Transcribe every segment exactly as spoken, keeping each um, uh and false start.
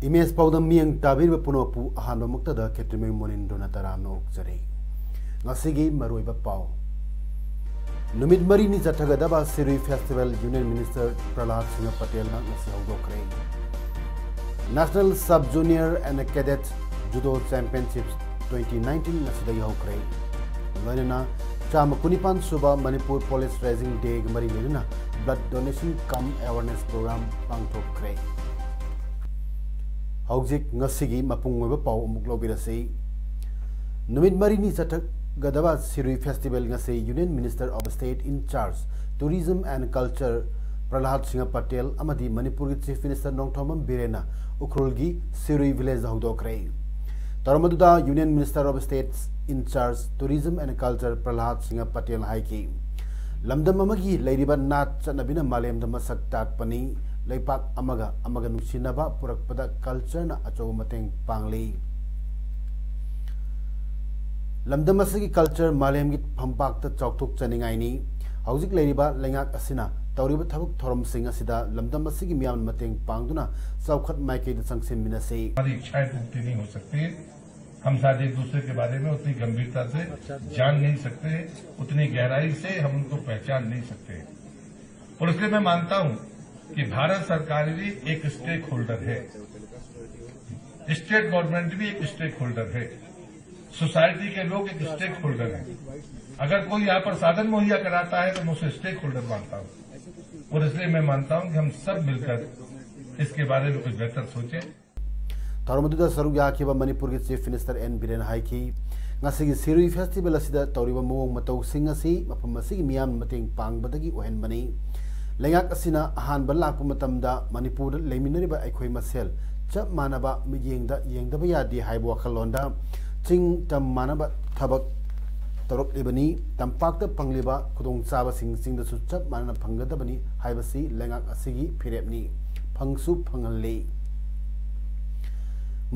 Image ꯄꯥꯎꯗꯝ ꯃꯤꯠꯌꯦꯡ ꯇꯥꯕꯤꯔꯤꯕ ꯄꯨꯝꯅꯃꯛꯄꯨ ꯑꯍꯥꯟꯕꯃꯛꯇꯗ ꯈꯦꯇ꯭ꯔꯤꯃꯌꯨꯝ ꯃꯣꯅꯤꯟꯗ꯭ꯔꯣꯅ ꯇꯔꯥꯝꯅ ꯑꯣꯛꯆꯔꯤ꯫ ꯉꯁꯤꯒꯤ ꯃꯔꯨꯑꯣꯏꯕ ꯄꯥꯎ꯫ ꯅꯨꯃꯤꯠ ꯃꯔꯤꯅꯤ ꯆꯠꯊꯒꯗꯕ Shirui festival union minister Prahlad Singh ꯄꯇꯦꯜꯅ ꯉꯁꯤ ꯍꯧꯗꯣꯛꯈ꯭ꯔꯦ꯫ National Sub Junior and Cadet Judo Championships twenty nineteen ꯉꯁꯤꯗꯒꯤ ꯍꯧꯈ꯭ꯔꯦ꯫ ꯂꯣꯏꯅꯅ ꯆꯥꯝꯃ ꯀꯨꯟꯅꯤꯄꯥꯟ ꯁꯨꯕ ꯃꯅꯤꯄꯨꯔ ꯄꯨꯂꯤꯁ ꯔꯦꯖꯤꯡ ꯗꯦꯒ ꯃꯔꯤ ꯂꯩꯅꯅ blood donation cum awareness program ꯄꯥꯡꯊꯣꯛꯈ꯭ꯔꯦ꯫ ꯍꯧꯖꯤꯛ ꯉꯁꯤꯒꯤ ꯃꯄꯨꯡ ꯑꯣꯏꯕ ꯄꯥꯎ ꯑꯃꯨꯛ ꯂꯧꯕꯤꯔꯁꯤ꯫ ꯅꯨꯃꯤꯠ ꯃꯔꯤꯅꯤ ꯆꯠꯊꯒꯗꯕ ꯁꯤꯔꯨꯏ ꯐꯦꯁꯇꯤꯚꯦꯜ ꯉꯁꯤ Union Minister of State in charge Tourism and Culture Prahlad Singh Patel ꯑꯃꯗꯤ ꯃꯅꯤꯄꯨꯔꯒꯤ ꯆꯤꯐ ꯃꯤꯅꯤꯁꯇꯔ ꯅꯣꯡꯊꯣꯝꯕꯝ ꯕꯤꯔꯦꯟꯅ ꯎꯈ꯭ꯔꯨꯜꯒꯤ ꯁꯤꯔꯨꯏ ꯚꯤꯂꯦꯖꯗ ꯍꯧꯗꯣꯛꯈ꯭ꯔꯦ꯫ ꯊꯧꯔꯝ ꯑꯗꯨꯗ Union Minister of State in charge Tourism and Culture Prahlad Singh Patel ꯍꯥꯏꯈꯤ, ꯂꯝꯗꯝ ꯑꯃꯒꯤ ꯂꯩꯔꯤꯕ ꯅꯥꯠ ꯆꯠꯅꯕꯤꯅ ꯃꯥꯂꯦꯝꯗ ꯃꯁꯛ ꯇꯥꯛꯄꯅꯤ꯫ ꯂꯩꯄꯥꯛ ꯑꯃꯒ ꯑꯃꯒ ꯅꯨꯡꯁꯤꯅꯕ ꯄꯨꯔꯛꯄꯗ ꯀꯜꯆꯔꯅ ꯑꯆꯧꯕ ꯃꯇꯦꯡ ꯄꯥꯡꯂꯤ꯫ ꯂꯝꯗꯝ ꯑꯁꯤꯒꯤ ꯀꯜꯆꯔ ꯃꯥꯂꯦꯝꯒꯤ ꯐꯝꯄꯥꯛꯇ ꯆꯥꯎꯊꯣꯛꯆꯅꯤꯡꯉꯥꯏꯅꯤ꯫ ꯍꯧꯖꯤꯛ ꯂꯩꯔꯤꯕ ꯂꯩꯉꯥꯛ ꯑꯁꯤꯅ ꯇꯧꯔꯤꯕ ꯊꯕꯛ ꯊꯧꯔꯝꯁꯤꯡ ꯑꯁꯤꯗ ꯂꯝꯗꯝ ꯑꯁꯤꯒꯤ ꯃꯤꯌꯥꯝꯅ ꯃꯇꯦꯡ ꯄꯥꯡꯗꯨꯅ ꯆꯥꯎꯈꯠ ꯃꯥꯏꯀꯩꯗ ꯆꯪꯁꯤꯟꯃꯤꯟꯅꯁꯤ꯫ हमारी इच्छाएं पूरी नहीं हो सकती। हम शायद एक दूसरे के बारे में उतनी गंभीरता से जान नहीं सकते, उतनी गहराई से हम उनको पहचान नहीं सकते। और इसलिए मैं मानता हूं कि भारत सरकार भी एक स्टेक होल्डर है, स्टेट गवर्नमेंट भी एक स्टेक होल्डर है, सोसाइटी के लोग एक स्टेक होल्डर हैं। अगर कोई यहाँ पर साधन मुहैया कराता है तो मैं उसे स्टेक होल्डर मानता हूँ। और इसलिए मैं मानता हूँ कि हम सब मिलकर इसके बारे में कुछ बेहतर सोचें। ꯊꯧꯔꯝ ꯑꯗꯨꯗ ꯁꯔꯨꯛ ꯌꯥꯈꯤꯕ ꯃꯅꯤꯄꯨꯔꯒꯤ ꯆꯤꯐ ꯃꯤꯅꯤꯁꯇꯔ ꯑꯦꯟ ꯕꯤꯔꯦꯟ ꯍꯥꯏꯈꯤ, ꯉꯁꯤꯒꯤ ꯁꯤꯔꯨꯏ ꯐꯦꯁꯇꯤꯚꯦꯜ ꯑꯁꯤꯗ ꯇꯧꯔꯤꯕ ꯃꯑꯣꯡ ꯃꯇꯧꯁꯤꯡ ꯑꯁꯤ ꯃꯐꯝ ꯑꯁꯤꯒꯤ ꯃꯤꯌꯥꯝꯅ ꯃꯇꯦꯡ ꯄꯥꯡꯕꯗꯒꯤ ꯑꯣꯏꯍꯟꯕꯅꯤ꯫ ꯂꯩꯉꯥꯛ ꯑꯁꯤꯅ ꯑꯍꯥꯟꯕ ꯂꯥꯛꯄ ꯃꯇꯝꯗ ꯃꯅꯤꯄꯨꯔꯗ ꯂꯩꯃꯤꯟꯅꯔꯤꯕ ꯑꯩꯈꯣꯏ ꯃꯁꯦꯜ ꯆꯞ ꯃꯥꯟꯅꯕ ꯃꯤꯠꯌꯦꯡꯗ ꯌꯦꯡꯗꯕ ꯌꯥꯗꯦ ꯍꯥꯏꯕ ꯋꯥꯈꯜꯂꯣꯟꯗ ꯆꯤꯡ ꯇꯝ ꯃꯥꯟꯅꯕ ꯊꯕꯛ ꯇꯧꯔꯛꯂꯤꯕꯅꯤ꯫ ꯇꯝꯄꯥꯛꯇ ꯐꯪꯂꯤꯕ ꯈꯨꯗꯣꯡꯆꯥꯕꯁꯤꯡ ꯆꯤꯡꯗꯁꯨ ꯆꯞ ꯃꯥꯟꯅꯅ ꯐꯪꯒꯗꯕꯅꯤ ꯍꯥꯏꯕꯁꯤ ꯂꯩꯉꯥꯛ ꯑꯁꯤꯒꯤ ꯐꯤꯔꯦꯞꯅꯤ꯫ ꯐꯪꯁꯨ ꯐꯪꯍꯜꯂꯤ꯫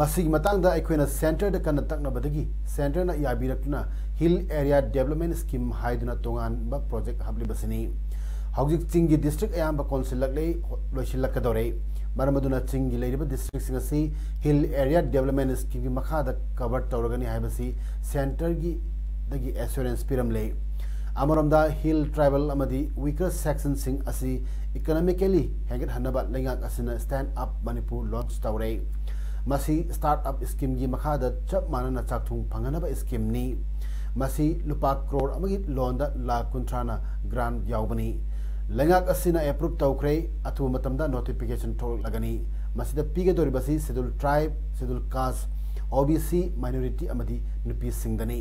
ꯃꯁꯤꯒꯤ ꯃꯇꯥꯡꯗ ꯑꯩꯈꯣꯏꯅ ꯁꯦꯟꯇꯔꯗ ꯀꯟꯅ ꯇꯛꯅꯕꯗꯒꯤ ꯁꯦꯟꯇꯔꯅ ꯌꯥꯕꯤꯔꯛꯇꯨꯅ ꯍꯤꯜ ꯑꯦꯔꯤꯌꯥ ꯗꯦꯕꯂꯞꯃꯦꯟ ꯁ꯭ꯀꯤꯝ ꯍꯥꯏꯗꯨꯅ ꯇꯣꯉꯥꯟꯕ ꯄ꯭ꯔꯣꯖꯦꯛ ꯍꯥꯞꯂꯤꯕꯁꯤꯅꯤ꯫ ꯍꯧꯖꯤꯛ ꯆꯤꯡꯒꯤ ꯗꯤꯁꯇ꯭ꯔꯤꯛ ꯑꯌꯥꯝꯕ ꯀꯣꯟꯁꯤꯜꯂꯛꯂꯦ, ꯂꯣꯏꯁꯤꯜꯂꯛꯀꯗꯧꯔꯦ꯫ ꯃꯔꯝ ꯑꯗꯨꯅ ꯆꯤꯡꯒꯤ ꯂꯩꯔꯤꯕ ꯗꯤꯁꯇ꯭ꯔꯤꯛꯁꯤꯡ ꯑꯁꯤ ꯍꯤꯜ ꯑꯦꯔꯤꯌꯥ ꯗꯦꯕꯂꯞꯃꯦꯟ ꯁ꯭ꯀꯤꯝꯒꯤ ꯃꯈꯥꯗ ꯀꯚꯔ ꯇꯧꯔꯒꯅꯤ ꯍꯥꯏꯕꯁꯤ ꯁꯦꯟꯇꯔꯒꯤ ꯗꯒꯤ ꯑꯦꯁꯨꯔꯦꯟꯁ ꯄꯤꯔꯝꯂꯦ꯫ ꯑꯃꯔꯣꯝꯗ ꯍꯤꯜ ꯇ꯭ꯔꯥꯏꯕꯦꯜ ꯑꯃꯗꯤ ꯋꯤꯀꯔ ꯁꯦꯛꯁꯟꯁꯤꯡ ꯑꯁꯤ ꯏꯀꯣꯅꯣꯃꯤꯀꯦꯂꯤ ꯍꯦꯟꯒꯠꯍꯟꯅꯕ ꯂꯩꯉꯥꯛ ꯑꯁꯤꯅ ꯁ꯭ꯇꯦꯟꯗ ꯑꯞ ꯃꯅꯤꯄꯨꯔ ꯂꯣꯟꯆ ꯇꯧꯔꯦ꯫ ꯃꯁꯤ ꯁ꯭ꯇꯥꯔꯠ ꯑꯞ ꯁ꯭ꯀꯤꯝꯒꯤ ꯃꯈꯥꯗ ꯆꯞ ꯃꯥꯟꯅꯅ ꯆꯥꯛꯊꯨꯡ ꯐꯪꯍꯟꯅꯕ ꯁ꯭ꯀꯤꯝꯅꯤ꯫ ꯃꯁꯤ ꯂꯨꯄꯥ ꯀ꯭ꯔꯣꯔ ꯑꯃꯒꯤ ꯂꯣꯟꯗ ꯂꯥꯈ ꯀꯨꯟꯊ꯭ꯔꯥꯅ ꯒ꯭ꯔꯥꯟꯠ ꯌꯥꯎꯕꯅꯤ꯫ ꯂꯩꯉꯥꯛ ꯑꯁꯤꯅ ꯑꯦꯄ꯭ꯔꯨꯞ ꯇꯧꯈ꯭ꯔꯦ꯫ ꯑꯊꯨꯕ ꯃꯇꯝꯗ ꯅꯣꯇꯤꯐꯤꯀꯦꯁꯟ ꯊꯣꯛꯂꯛꯂꯒꯅꯤ꯫ ꯃꯁꯤꯗ ꯄꯤꯒꯗꯧꯔꯤꯕꯁꯤ ꯁꯦꯗꯨꯜ ꯇ꯭ꯔꯥꯏꯕ, ꯁꯦꯗꯨꯜ ꯀꯥꯁ, ꯑꯣ ꯕꯤ ꯁꯤ, ꯃꯥꯏꯅꯣꯔꯤꯇꯤ ꯑꯃꯗꯤ ꯅꯨꯄꯤꯁꯤꯡꯗꯅꯤ꯫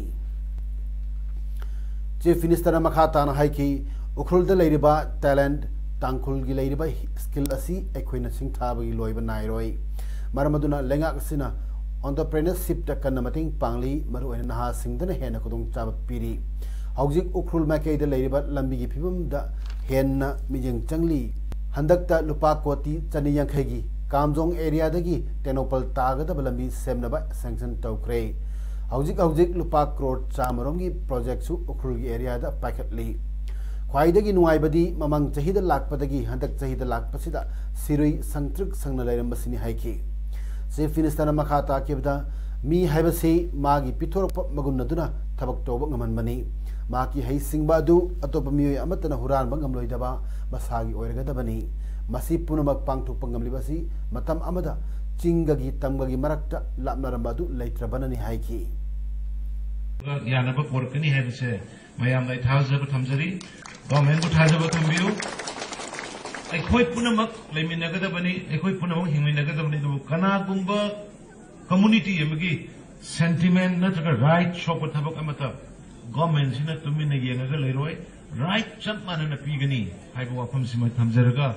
ꯆꯤꯐ ꯃꯤꯅꯤꯁꯇꯔꯅ ꯃꯈꯥ ꯇꯥꯅ ꯍꯥꯏꯈꯤ, ꯎꯈ꯭ꯔꯨꯜꯗ ꯂꯩꯔꯤꯕ ꯇꯦꯂꯦꯟꯠ, ꯇꯥꯡꯈꯨꯜꯒꯤ ꯂꯩꯔꯤꯕ ꯁ꯭ꯀꯤꯜ ꯑꯁꯤ ꯑꯩꯈꯣꯏꯅ ꯁꯤꯡꯊꯥꯕꯒꯤ ꯂꯣꯏꯕ ꯅꯥꯏꯔꯣꯏ꯫ ꯃꯔꯝ ꯑꯗꯨꯅ ꯂꯩꯉꯥꯛ ꯑꯁꯤꯅ ꯑꯣꯟꯇꯔꯄ꯭ꯔꯦꯅꯔꯁꯤꯞꯇ ꯀꯟꯅ ꯃꯇꯦꯡ ꯄꯥꯡꯂꯤ, ꯃꯔꯨꯑꯣꯏꯅ ꯅꯍꯥꯁꯤꯡꯗꯅ ꯍꯦꯟꯅ ꯈꯨꯗꯣꯡꯆꯥꯕ ꯄꯤꯔꯤ꯫ ꯍꯧꯖꯤꯛ ꯎꯈ꯭ꯔꯨꯜ ꯃꯥꯏꯀꯩꯗ ꯂꯩꯔꯤꯕ ꯂꯝꯕꯤꯒꯤ ꯐꯤꯕꯝꯗ ꯍꯦꯟꯅ ꯃꯤꯠꯌꯦꯡ ꯆꯪꯂꯤ꯫ ꯍꯟꯗꯛꯇ ꯂꯨꯄꯥ ꯀꯣꯇꯤ ꯆꯅꯤ ꯌꯥꯡꯈꯩꯒꯤ ꯀꯥꯝꯖꯣꯡ ꯑꯦꯔꯤꯌꯥꯗꯒꯤ ꯇꯦꯡꯅꯧꯄꯜ ꯇꯥꯒꯗꯕ ꯂꯝꯕꯤ ꯁꯦꯝꯅꯕ ꯁꯦꯡꯁꯟ ꯇꯧꯈ꯭ꯔꯦ꯫ ꯍꯧꯖꯤꯛ ꯍꯧꯖꯤꯛ ꯂꯨꯄꯥ ꯀ꯭ꯔꯣꯔ ꯆꯥꯃꯔꯣꯝꯒꯤ ꯄ꯭ꯔꯣꯖꯦꯛꯁꯨ ꯎꯈ꯭ꯔꯨꯜꯒꯤ ꯑꯦꯔꯤꯌꯥꯗ ꯄꯥꯏꯈꯠꯂꯤ꯫ ꯈ꯭ꯋꯥꯏꯗꯒꯤ ꯅꯨꯡꯉꯥꯏꯕꯗꯤ ꯃꯃꯥꯡ ꯆꯍꯤꯗ ꯂꯥꯛꯄꯗꯒꯤ ꯍꯟꯗꯛ ꯆꯍꯤꯗ ꯂꯥꯛꯄꯁꯤꯗ ꯁꯤꯔꯨꯏ ꯁꯪꯇ꯭ꯔꯤꯛ ꯁꯪꯅ ꯂꯩꯔꯝꯕꯁꯤꯅꯤ ꯍꯥꯏꯈꯤ꯫ ꯆꯤꯐ ꯃꯤꯅꯤꯁꯇꯔꯅ ꯃꯈꯥ ꯇꯥꯈꯤꯕꯗ, ꯃꯤ ꯍꯥꯏꯕꯁꯤ ꯃꯥꯒꯤ ꯄꯤꯊꯣꯔꯛꯄ ꯃꯒꯨꯟ ꯑꯗꯨꯅ ꯊꯕꯛ ꯇꯧꯕ ꯉꯝꯍꯟꯕꯅꯤ꯫ ꯃꯍꯥꯛꯀꯤ ꯍꯩꯁꯤꯡꯕ ꯑꯗꯨ ꯑꯇꯣꯞꯄ ꯃꯤꯑꯣꯏ ꯑꯃꯠꯇꯅ ꯍꯨꯔꯥꯟꯕ ꯉꯝꯂꯣꯏꯗꯕ ꯃꯁꯥꯒꯤ ꯑꯣꯏꯔꯒꯗꯕꯅꯤ꯫ ꯃꯁꯤ ꯄꯨꯝꯅꯃꯛ ꯄꯥꯡꯊꯣꯛꯄ ꯉꯝꯂꯤꯕꯁꯤ ꯃꯇꯝ ꯑꯃꯗ ꯆꯤꯡꯒꯒꯤ ꯇꯝꯒꯒꯤ ꯃꯔꯛꯇ ꯂꯥꯞꯅꯔꯝꯕ ꯑꯗꯨ ꯂꯩꯇ꯭ꯔꯕꯅꯅꯤ ꯍꯥꯏꯈꯤ꯫ ꯌꯥꯅꯕ ꯄꯨꯔꯛꯀꯅꯤ ꯍꯥꯏꯕꯁꯦ ꯃꯌꯥꯝꯗ ꯑꯩ ꯊꯥꯖꯕ ꯊꯝꯖꯔꯤ꯫ ꯒꯣꯔꯃꯦꯟꯕꯨ ꯊꯥꯖꯕ ꯊꯝꯕꯤꯌꯨ꯫ ꯑꯩꯈꯣꯏ ꯄꯨꯝꯅꯃꯛ ꯂꯩꯃꯤꯟꯅꯒꯗꯕꯅꯤ, ꯑꯩꯈꯣꯏ ꯄꯨꯝꯅꯃꯛ ꯍꯤꯡꯃꯤꯟꯅꯒꯗꯕꯅꯤ꯫ ꯑꯗꯨꯕꯨ ꯀꯅꯥꯒꯨꯝꯕ ꯀꯝꯃꯨꯅꯤꯇꯤ ꯑꯃꯒꯤ ꯁꯦꯟꯇꯤꯃꯦꯟ ꯅꯠꯇ꯭ꯔꯒ ꯔꯥꯏꯠ ꯁꯣꯛꯄ ꯊꯕꯛ ꯑꯃꯠꯇ ꯒꯣꯔꯃꯦꯟꯁꯤꯅ ꯇꯨꯃꯤꯟꯅ ꯌꯦꯡꯉꯒ ꯂꯩꯔꯣꯏ꯫ ꯔꯥꯏꯠ ꯆꯞ ꯃꯥꯟꯅꯅ ꯄꯤꯒꯅꯤ ꯍꯥꯏꯕ ꯋꯥꯐꯝꯁꯤꯃ ꯊꯝꯖꯔꯒ,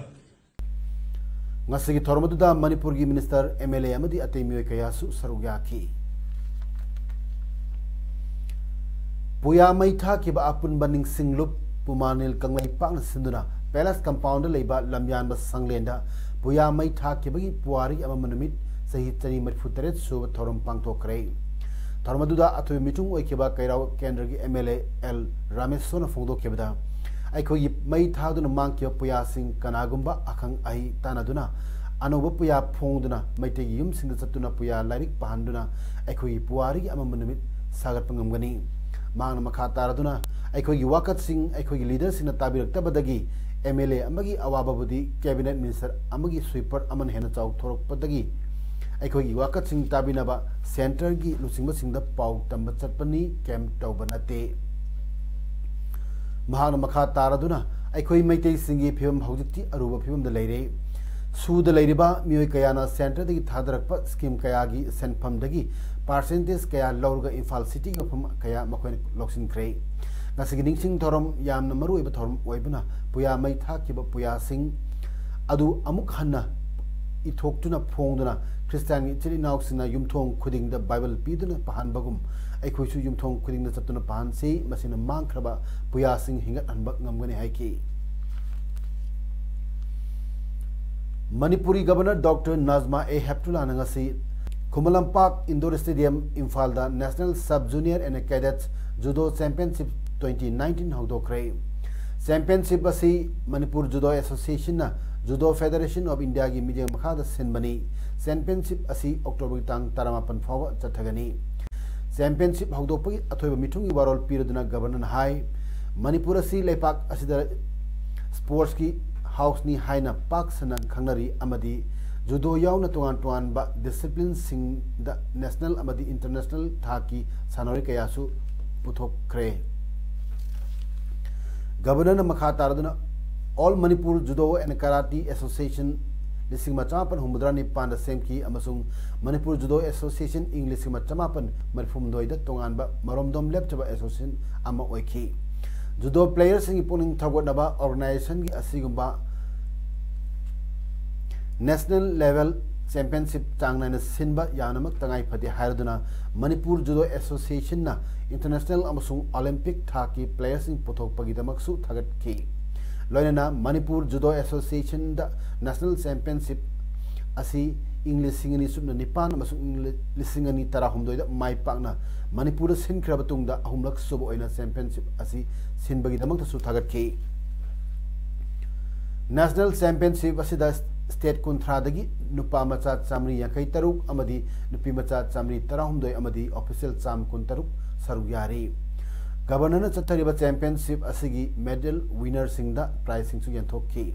ꯉꯁꯤꯒꯤ ꯊꯧꯔꯝ ꯑꯗꯨꯗ ꯃꯅꯤꯄꯨꯔꯒꯤ ꯃꯤꯅꯤꯁꯇꯔ, ꯑꯦꯝ ꯑꯦꯜ ꯑꯦ ꯑꯃꯗꯤ ꯑꯇꯩ ꯃꯤꯑꯣꯏ ꯀꯌꯥꯁꯨ ꯁꯔꯨꯛ ꯌꯥꯈꯤ꯫ ꯄꯨꯌꯥ ꯃꯩ ꯊꯥꯈꯤꯕ ꯑꯄꯨꯟꯕ ꯅꯤꯡꯁꯤꯡꯂꯨꯞ ꯄꯨꯃꯥꯅꯤꯜ ꯀꯪꯂꯩꯄꯥꯛꯅ ꯁꯤꯟꯗꯨꯅ ꯄꯦꯂꯦꯁ ꯀꯝꯄꯥꯎꯟꯗ ꯂꯩꯕ ꯂꯝꯌꯥꯟꯕ ꯁꯪꯂꯦꯟꯗ ꯄꯨꯌꯥ ꯃꯩ ꯊꯥꯈꯤꯕꯒꯤ ꯄꯨꯋꯥꯔꯤ ꯑꯃꯝꯕ ꯅꯨꯃꯤꯠ ꯆꯍꯤ ꯆꯅꯤ ꯃꯔꯤꯐꯨ ꯇꯔꯦꯠ ꯁꯨꯕ ꯊꯧꯔꯝ ꯄꯥꯡꯊꯣꯛꯈ꯭ꯔꯦ꯫ ꯊꯧꯔꯝ ꯑꯗꯨꯗ ꯑꯊꯣꯏꯕ ꯃꯤꯊꯨꯡ ꯑꯣꯏꯈꯤꯕ ꯀꯩꯔꯥꯎ ꯀꯦꯟꯗ꯭ꯔꯒꯤ ꯑꯦꯝ ꯑꯦꯜ ꯑꯦ ꯑꯦꯜ ꯔꯥꯃꯦꯁꯣꯅ ꯐꯣꯡꯗꯣꯛꯈꯤꯕꯗ, ꯑꯩꯈꯣꯏꯒꯤ ꯃꯩ ꯊꯥꯗꯨꯅ ꯃꯥꯡꯈꯤꯕ ꯄꯨꯌꯥꯁꯤꯡ ꯀꯅꯥꯒꯨꯝꯕ ꯑꯈꯪ ꯑꯍꯩ ꯇꯥꯟꯅꯗꯨꯅ ꯑꯅꯧꯕ ꯄꯨꯌꯥ ꯐꯣꯡꯗꯨꯅ ꯃꯩꯇꯩꯒꯤ ꯌꯨꯝꯁꯤꯡꯗ ꯆꯠꯇꯨꯅ ꯄꯨꯌꯥ ꯂꯥꯏꯔꯤꯛ ꯄꯥꯍꯟꯗꯨꯅ ꯑꯩꯈꯣꯏꯒꯤ ꯄꯨꯋꯥꯔꯤꯒꯤ ꯑꯃꯝꯕ ꯅꯨꯃꯤꯠ ꯁꯥꯒꯠꯄ ꯉꯝꯒꯅꯤ꯫ ꯃꯍꯥꯛꯅ ꯃꯈꯥ ꯇꯥꯔꯗꯨꯅ, ꯑꯩꯈꯣꯏꯒꯤ ꯋꯥꯀꯠꯁꯤꯡ ꯑꯩꯈꯣꯏꯒꯤ ꯂꯤꯗꯔꯁꯤꯡꯅ ꯇꯥꯕꯤꯔꯛꯇꯕꯗꯒꯤ ꯑꯦꯝ ꯑꯦꯜ ꯑꯦ ꯑꯃꯒꯤ ꯑꯋꯥꯕꯕꯨꯗꯤ ꯀꯦꯕꯤꯅꯦꯠ ꯃꯤꯅꯤꯁꯇꯔ ꯑꯃꯒꯤ ꯁ꯭ꯋꯤꯄꯔ ꯑꯃꯅ ꯍꯦꯟꯅ ꯆꯥꯎꯊꯣꯔꯛꯄꯗꯒꯤ ꯑꯩꯈꯣꯏꯒꯤ ꯋꯥꯀꯠꯁꯤꯡ ꯇꯥꯕꯤꯅꯕ ꯁꯦꯟꯇꯔꯒꯤ ꯂꯨꯆꯤꯡꯕꯁꯤꯡꯗ ꯄꯥꯎ ꯇꯝꯕ ꯆꯠꯄꯅꯤ, ꯀꯦꯝ ꯇꯧꯕ ꯅꯠꯇꯦ꯫ ꯃꯍꯥꯛꯅ ꯃꯈꯥ ꯇꯥꯔꯗꯨꯅ, ꯑꯩꯈꯣꯏ ꯃꯩꯇꯩꯁꯤꯡꯒꯤ ꯐꯤꯕꯝ ꯍꯧꯖꯤꯛꯇꯤ ꯑꯔꯨꯕ ꯐꯤꯕꯝꯗ ꯂꯩꯔꯦ꯫ ꯁꯨꯗ ꯂꯩꯔꯤꯕ ꯃꯤꯑꯣꯏ ꯀꯌꯥꯅ ꯁꯦꯟꯇꯔꯗꯒꯤ ꯊꯥꯗꯔꯛꯄ ꯁ꯭ꯀꯤꯝ ꯀꯌꯥꯒꯤ ꯁꯦꯟꯐꯝꯗꯒꯤ ꯄꯥꯔꯁꯦꯟꯇꯦꯖ ꯀꯌꯥ ꯂꯧꯔꯒ ꯏꯝꯐꯥꯜ ꯁꯤꯇꯤꯒꯤ ꯃꯐꯝ ꯀꯌꯥ ꯃꯈꯣꯏꯅ ꯂꯧꯁꯤꯟꯈ꯭ꯔꯦ꯫ ꯉꯁꯤꯒꯤ ꯅꯤꯡꯁꯤꯡ ꯊꯧꯔꯝ ꯌꯥꯝꯅ ꯃꯔꯨꯑꯣꯏꯕ ꯊꯧꯔꯝ ꯑꯣꯏꯕꯅ ꯄꯨꯌꯥ ꯃꯩ ꯊꯥꯈꯤꯕ ꯄꯨꯌꯥꯁꯤꯡ ꯑꯗꯨ ꯑꯃꯨꯛ ꯍꯟꯅ ꯏꯊꯣꯛꯇꯨꯅ ꯐꯣꯡꯗꯨꯅ ꯈ꯭ꯔꯤꯁꯇꯤꯌꯥꯟꯒꯤ ꯏꯆꯤꯜ ꯏꯅꯥꯎꯁꯤꯡꯅ ꯌꯨꯝꯊꯣꯡ ꯈꯨꯗꯤꯡꯗ ꯕꯥꯏꯕꯜ ꯄꯤꯗꯨꯅ ꯄꯥꯍꯟꯕꯒꯨꯝ ꯑꯩꯈꯣꯏꯁꯨ ꯌꯨꯝꯊꯣꯡ ꯈꯨꯗꯤꯡꯗ ꯆꯠꯇꯨꯅ ꯄꯥꯍꯟꯁꯤ꯫ ꯃꯁꯤꯅ ꯃꯥꯡꯈ꯭ꯔꯕ ꯄꯨꯌꯥꯁꯤꯡ ꯍꯤꯡꯒꯠꯍꯟꯕ ꯉꯝꯒꯅꯤ ꯍꯥꯏꯈꯤ꯫ ꯃꯅꯤꯄꯨꯔꯤ ꯒꯕꯔꯅꯔ ꯗꯣꯛꯇꯔ ꯅꯖꯃꯥ ꯑꯦ ꯍꯦꯞꯇꯨꯂꯥꯅ ꯉꯁꯤ ꯈꯨꯃꯟ ꯂꯝꯄꯥꯛ ꯏꯟꯗꯣꯔ ꯁ꯭ꯇꯦꯗꯤꯌꯝ ꯏꯝꯐꯥꯜꯗ National Sub Junior and Cadets Judo Championship twenty nineteen ꯍꯧꯗꯣꯛꯈ꯭ꯔꯦ꯫ ꯆꯦꯝꯄꯤꯌꯟꯁꯤꯞ ꯑꯁꯤ ꯃꯅꯤꯄꯨꯔ ꯖꯨꯗꯣ ꯑꯦꯁꯣꯁꯤꯌꯦꯁꯟꯅ ꯖꯨꯗꯣ ꯐꯦꯗꯔꯦꯁꯟ ꯑꯣꯐ ꯏꯟꯗꯤꯌꯥꯒꯤ ꯃꯤꯠꯌꯦꯡ ꯃꯈꯥꯗ ꯁꯤꯟꯕꯅꯤ꯫ ꯆꯦꯝꯄꯤꯌꯟꯁꯤꯞ ꯑꯁꯤ ꯑꯣꯛꯇꯣꯕꯔꯒꯤ ꯇꯥꯡ ꯇꯔꯥꯃꯥꯄꯟ ꯐꯥꯎꯕ ꯆꯠꯊꯒꯅꯤ꯫ ꯆꯦꯝꯄꯤꯌꯟꯁꯤꯞ ꯍꯧꯗꯣꯛꯄꯒꯤ ꯑꯊꯣꯏꯕ ꯃꯤꯊꯨꯡꯒꯤ ꯋꯥꯔꯣꯜ ꯄꯤꯔꯗꯨꯅ ꯒꯕꯔꯅꯔꯅ ꯍꯥꯏ, ꯃꯅꯤꯄꯨꯔ ꯑꯁꯤ ꯂꯩꯄꯥꯛ ꯑꯁꯤꯗ ꯁ꯭ꯄꯣꯔꯠꯁꯀꯤ ꯍꯥꯎꯁꯅꯤ ꯍꯥꯏꯅ ꯄꯥꯛ ꯁꯟꯅ ꯈꯪꯅꯔꯤ ꯑꯃꯗꯤ ꯖꯨꯗꯣ ꯌꯥꯎꯅ ꯇꯣꯉꯥꯟ ꯇꯣꯉꯥꯟꯕ ꯗꯤꯁꯤꯄ꯭ꯂꯤꯟꯁꯤꯡꯗ ꯅꯦꯁꯅꯦꯜ ꯑꯃꯗꯤ ꯏꯟꯇꯔꯅꯦꯁꯅꯦꯜ ꯊꯥꯛꯀꯤ ꯁꯥꯟꯅꯔꯣꯏ ꯀꯌꯥꯁꯨ ꯄꯨꯊꯣꯛꯈ꯭ꯔꯦ꯫ ꯒꯕꯔꯅꯔꯅ ꯃꯈꯥ ꯇꯥꯔꯗꯨꯅ, All Manipur Judo and Karate Association ꯂꯤꯁꯤꯡ ꯑꯃ ꯆꯃꯥꯄꯟ ꯍꯨꯝꯐꯨꯇꯔꯥ ꯅꯤꯄꯥꯟꯗ ꯁꯦꯝꯈꯤ ꯑꯃꯁꯨꯡ ꯃꯅꯤꯄꯨꯔ ꯖꯨꯗꯣ ꯑꯦꯁꯣꯁꯤꯌꯦꯁꯟ ꯏꯪ ꯂꯤꯁꯤꯡ ꯑꯃ ꯆꯃꯥꯄꯟ ꯃꯔꯤꯐꯨꯍꯨꯝꯗꯣꯏꯗ ꯇꯣꯉꯥꯟꯕ ꯃꯔꯣꯝꯗꯣꯝ ꯂꯦꯞꯆꯕ ꯑꯦꯁꯣꯁꯤꯌꯦꯁꯟ ꯑꯃ ꯑꯣꯏꯈꯤ꯫ ꯖꯨꯗꯣ ꯄ꯭ꯂꯦꯌꯔꯁꯤꯡꯒꯤ ꯄꯨꯛꯅꯤꯡ ꯊꯧꯒꯠꯅꯕ ꯑꯣꯔꯒꯅꯥꯏꯖꯦꯁꯟꯒꯤ ꯑꯁꯤꯒꯨꯝꯕ ꯅꯦꯁꯅꯦꯜ ꯂꯦꯚꯦꯜ ꯆꯦꯝꯄꯤꯌꯟꯁꯤꯞ ꯆꯥꯡ ꯅꯥꯏꯅ ꯁꯤꯟꯕ ꯌꯥꯝꯅꯃꯛ ꯇꯉꯥꯏ ꯐꯗꯦ ꯍꯥꯏꯔꯗꯨꯅ ꯃꯅꯤꯄꯨꯔ ꯖꯨꯗꯣ ꯑꯦꯁꯣꯁꯤꯌꯦꯁꯟꯅ ꯏꯟꯇꯔꯅꯦꯁꯅꯦꯜ ꯑꯃꯁꯨꯡ ꯑꯣꯂꯤꯝꯄꯤꯛ ꯊꯥꯛꯀꯤ ꯄ꯭ꯂꯦꯌꯔꯁꯤꯡ ꯄꯨꯊꯣꯛꯄꯒꯤꯗꯃꯛꯁꯨ ꯊꯥꯒꯠꯈꯤ꯫ ꯂꯣꯏꯅꯅ ꯃꯅꯤꯄꯨꯔ ꯖꯨꯗꯣ ꯑꯦꯁꯣꯁꯤꯌꯦꯁꯟꯗ ꯅꯦꯁꯅꯦꯜ ꯆꯦꯝꯄꯤꯌꯟꯁꯤꯞ ꯑꯁꯤ ꯏꯪ ꯂꯤꯁꯤꯡ ꯑꯅꯤ ꯁꯨꯞꯅ ꯅꯤꯄꯥꯟ ꯑꯃꯁꯨꯡ ꯏꯪ ꯂꯤꯁꯤꯡ ꯑꯅꯤ ꯇꯔꯥꯍꯨꯝꯗꯣꯏꯗ ꯃꯥꯏ ꯄꯥꯛꯅ ꯃꯅꯤꯄꯨꯔꯗ ꯁꯤꯟꯈ꯭ꯔꯕ ꯇꯨꯡꯗ ꯑꯍꯨꯝꯂꯛ ꯁꯨꯕ ꯑꯣꯏꯅ ꯆꯦꯝꯄꯤꯌꯟꯁꯤꯞ ꯑꯁꯤ ꯁꯤꯟꯕꯒꯤꯗꯃꯛꯇꯁꯨ ꯊꯥꯒꯠꯈꯤ꯫ ꯅꯦꯁꯅꯦꯜ ꯆꯦꯝꯄꯤꯌꯟꯁꯤꯞ ꯑꯁꯤꯗ ꯁ꯭ꯇꯦꯠ ꯀꯨꯟꯊ꯭ꯔꯥꯗꯒꯤ ꯅꯨꯄꯥ ꯃꯆꯥ ꯆꯥꯃꯔꯤ ꯌꯥꯡꯈꯩ ꯇꯔꯨꯛ ꯑꯃꯗꯤ ꯅꯨꯄꯤ ꯃꯆꯥ ꯆꯥꯃꯔꯤ ꯇꯔꯥꯍꯨꯝꯗꯣꯏ ꯑꯃꯗꯤ ꯑꯣꯐꯤꯁꯤꯌꯦꯜ ꯆꯥꯝꯃ ꯀꯨꯟꯇꯔꯨꯛ ꯁꯔꯨꯛ ꯌꯥꯔꯤ꯫ ꯒꯕꯔꯅꯔꯅ ꯆꯠꯊꯔꯤꯕ ꯆꯦꯝꯄꯤꯌꯟꯁꯤꯞ ꯑꯁꯤꯒꯤ ꯃꯦꯗꯜ ꯋꯤꯅꯔꯁꯤꯡꯗ ꯄ꯭ꯔꯥꯏꯖꯁꯤꯡꯁꯨ ꯌꯦꯟꯊꯣꯛꯈꯤ꯫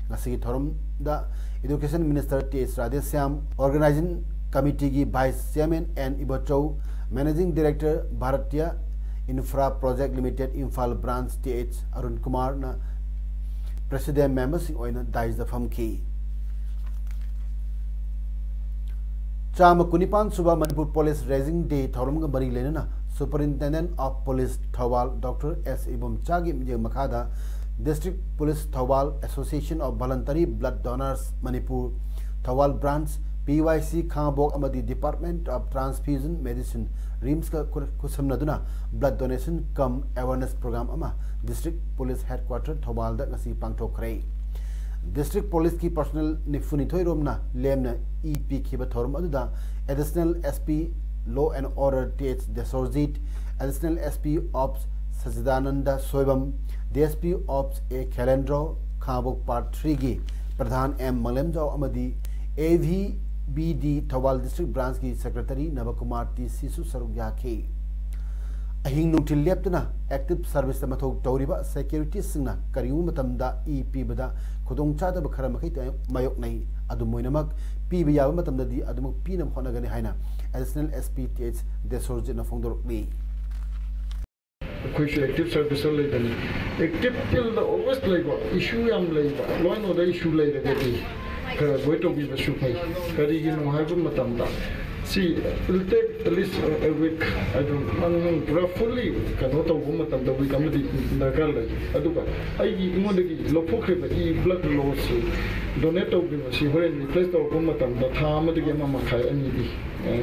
ꯉꯁꯤꯒꯤ ꯊꯧꯔꯝꯗ education minister T S Radheshyam, organizing ꯀꯃꯤꯇꯤꯒꯤ vice chairman N Ibochou, managing director Bhartiya infra project limited Imphal branch T H Arun ꯀꯨꯃꯥꯔꯅ ꯄ꯭ꯔꯦꯁꯤꯗꯦꯟ ꯃꯦꯝꯕꯔꯁꯤꯡ ꯑꯣꯏꯅ ꯗꯥꯏꯁꯇ ꯐꯝꯈꯤ꯫ ꯆꯥꯝꯃ ꯀꯨꯟꯅꯤꯄꯥꯟ ꯁꯨꯕ ꯃꯅꯤꯄꯨꯔ ꯄꯨꯂꯤꯁ ꯔꯦꯖꯤꯡ ꯗꯦ ꯊꯧꯔꯝꯒ ꯃꯔꯤ ꯂꯩꯅꯅ ꯁꯨꯄꯔꯤꯟꯇꯦꯟꯗꯦꯟꯠ ꯑꯣꯐ ꯄꯨꯂꯤꯁ ꯊꯧꯕꯥꯜ ꯗꯣꯛꯇꯔ ꯑꯦꯁ ꯏꯕꯣꯝꯆꯥꯒꯤ ꯃꯤꯠꯌꯦꯡ ꯃꯈꯥꯗ ꯗꯤꯁꯇ꯭ꯔꯤꯛ ꯄꯨꯂꯤꯁ ꯊꯧꯕꯥꯜ, association of voluntary blood donors Manipur ꯊꯧꯕꯥꯜ branch, P Y C Khangabok ꯑꯃꯗꯤ ꯗꯤꯄꯥꯔꯠꯃꯦꯟꯠ ꯑꯣꯐ ꯇ꯭ꯔꯥꯟꯁꯐ꯭ꯌꯨꯖꯟ ꯃꯦꯗꯤꯁꯤꯟ, ꯔꯤꯝꯁꯀ ꯈꯨ-, ꯈꯨꯠꯁꯝꯅꯗꯨꯅ ꯕ꯭ꯂꯗ ꯗꯣꯅꯦꯁꯟ ꯀꯝ ꯑꯦꯋꯥꯔꯅꯦꯁ ꯄ꯭ꯔꯣꯒ꯭ꯔꯥꯝ ꯑꯃ ꯗꯤꯁꯇ꯭ꯔꯤꯛ ꯄꯨꯂꯤꯁ ꯍꯦꯗꯀ꯭ꯋꯥꯇꯔ ꯊꯧꯕꯥꯜꯗ ꯉꯁꯤ ꯄꯥꯡꯊꯣꯛꯈ꯭ꯔꯦ꯫ ꯗꯤꯁꯇ꯭ꯔꯤꯛ ꯄꯨꯂꯤꯁꯀꯤ ꯄꯔꯁꯣꯅꯦꯜ ꯅꯤꯐꯨꯅꯤꯊꯣꯏ ꯔꯣꯝꯅ ꯂꯦꯝꯅ ꯏ ꯄꯤꯈꯤꯕ ꯊꯧꯔꯝ ꯑꯗꯨꯗ additional S P law and order T H Deshorjit, additional S P ops Sachidananda Soibam, D S P ops A Khelendro, Khangabok part ꯊ꯭ꯔꯤꯒꯤ ꯄ꯭ꯔꯙꯥꯟ ꯑꯦꯝ ꯃꯂꯦꯝꯖꯥꯎ ꯑꯃꯗꯤ ꯑꯦ ꯚꯤ ꯕꯤ ꯗꯤ ꯊꯧꯕꯥꯜ ꯗꯤꯁꯇ꯭ꯔꯤꯛ ꯕ꯭ꯔꯥꯟꯆꯀꯤ ꯁꯦꯀ꯭ꯔꯦꯇꯔꯤ ꯅꯕꯀꯨꯃꯥꯔ ꯇꯤ ꯁꯤꯁꯨ ꯁꯔꯨꯛ ꯌꯥꯈꯤ꯫ ꯑꯍꯤꯡ ꯅꯨꯡꯊꯤꯜ ꯂꯦꯞꯇꯅ ꯑꯦꯛꯇꯤꯚ ꯁꯔꯚꯤꯁꯇ ꯃꯊꯧ ꯇꯧꯔꯤꯕ ꯁꯦꯀ꯭ꯌꯨꯔꯤꯇꯤꯁꯤꯡꯅ ꯀꯔꯤꯒꯨꯝꯕ ꯃꯇꯝꯗ ꯏ ꯄꯤꯕꯗ ꯈꯨꯗꯣꯡꯆꯥꯗꯕ ꯈꯔ ꯃꯈꯩ ꯃꯥꯌꯣꯛꯅꯩ꯫ ꯑꯗꯨꯝ ꯑꯣꯏꯅꯃꯛ, ꯄꯤꯕ ꯌꯥꯕ ꯃꯇꯝꯗꯗꯤ ꯑꯗꯨꯃꯛ ꯄꯤꯅꯕ ꯍꯣꯠꯅꯒꯅꯤ ꯍꯥꯏꯅ additional S P T H ꯗꯦꯁꯣꯔꯖꯤꯠꯅ ꯐꯣꯡꯗꯣꯔꯛꯂꯤ꯫ ꯑꯩꯈꯣꯏꯁꯨ ꯑꯦꯛꯇꯤꯚ ꯁꯔꯚꯤꯁꯇ ꯂꯩꯕꯅꯤ꯫ ꯑꯦꯛꯇꯤꯚ ꯐꯤꯜꯗ ꯑꯣꯜꯋꯦꯁ ꯂꯩꯕ, ꯏꯁꯨ ꯌꯥꯝ ꯂꯩꯕ, ꯂꯣ ꯑꯦꯟ ꯑꯣꯔꯗꯔ ꯏꯁꯨ ꯂꯩꯔꯒꯗꯤ ꯈꯔ ꯑꯦꯚꯣꯏꯗ ꯇꯧꯕꯤꯕꯁꯨ ꯐꯩ꯫ ꯀꯔꯤꯒꯤꯅꯣ ꯍꯥꯏꯕ ꯃꯇꯝꯗ, See, it will take at least a, a week. ꯑꯗꯨ ꯅꯪ ꯄꯨꯔꯥ fully ꯀꯩꯅꯣ ꯇꯧꯕ ꯃꯇꯝꯗ week ꯑꯃꯗꯤ ꯗꯔꯀꯥꯔ ꯂꯩ꯫ ꯑꯗꯨꯒ ꯑꯩꯒꯤ ꯑꯩꯉꯣꯟꯗꯒꯤ ꯂꯧꯊꯣꯛꯈ꯭ꯔꯤꯕ ꯏ, blood loss ꯁꯤ, donate ꯇꯧꯈꯤꯕꯁꯤ ꯍꯣꯔꯦꯟ replace ꯇꯧꯔꯛꯄ ꯃꯇꯝꯗ ꯊꯥ ꯑꯃꯗꯒꯤ ꯑꯃ ꯃꯈꯥꯏ ꯑꯅꯤꯗꯤ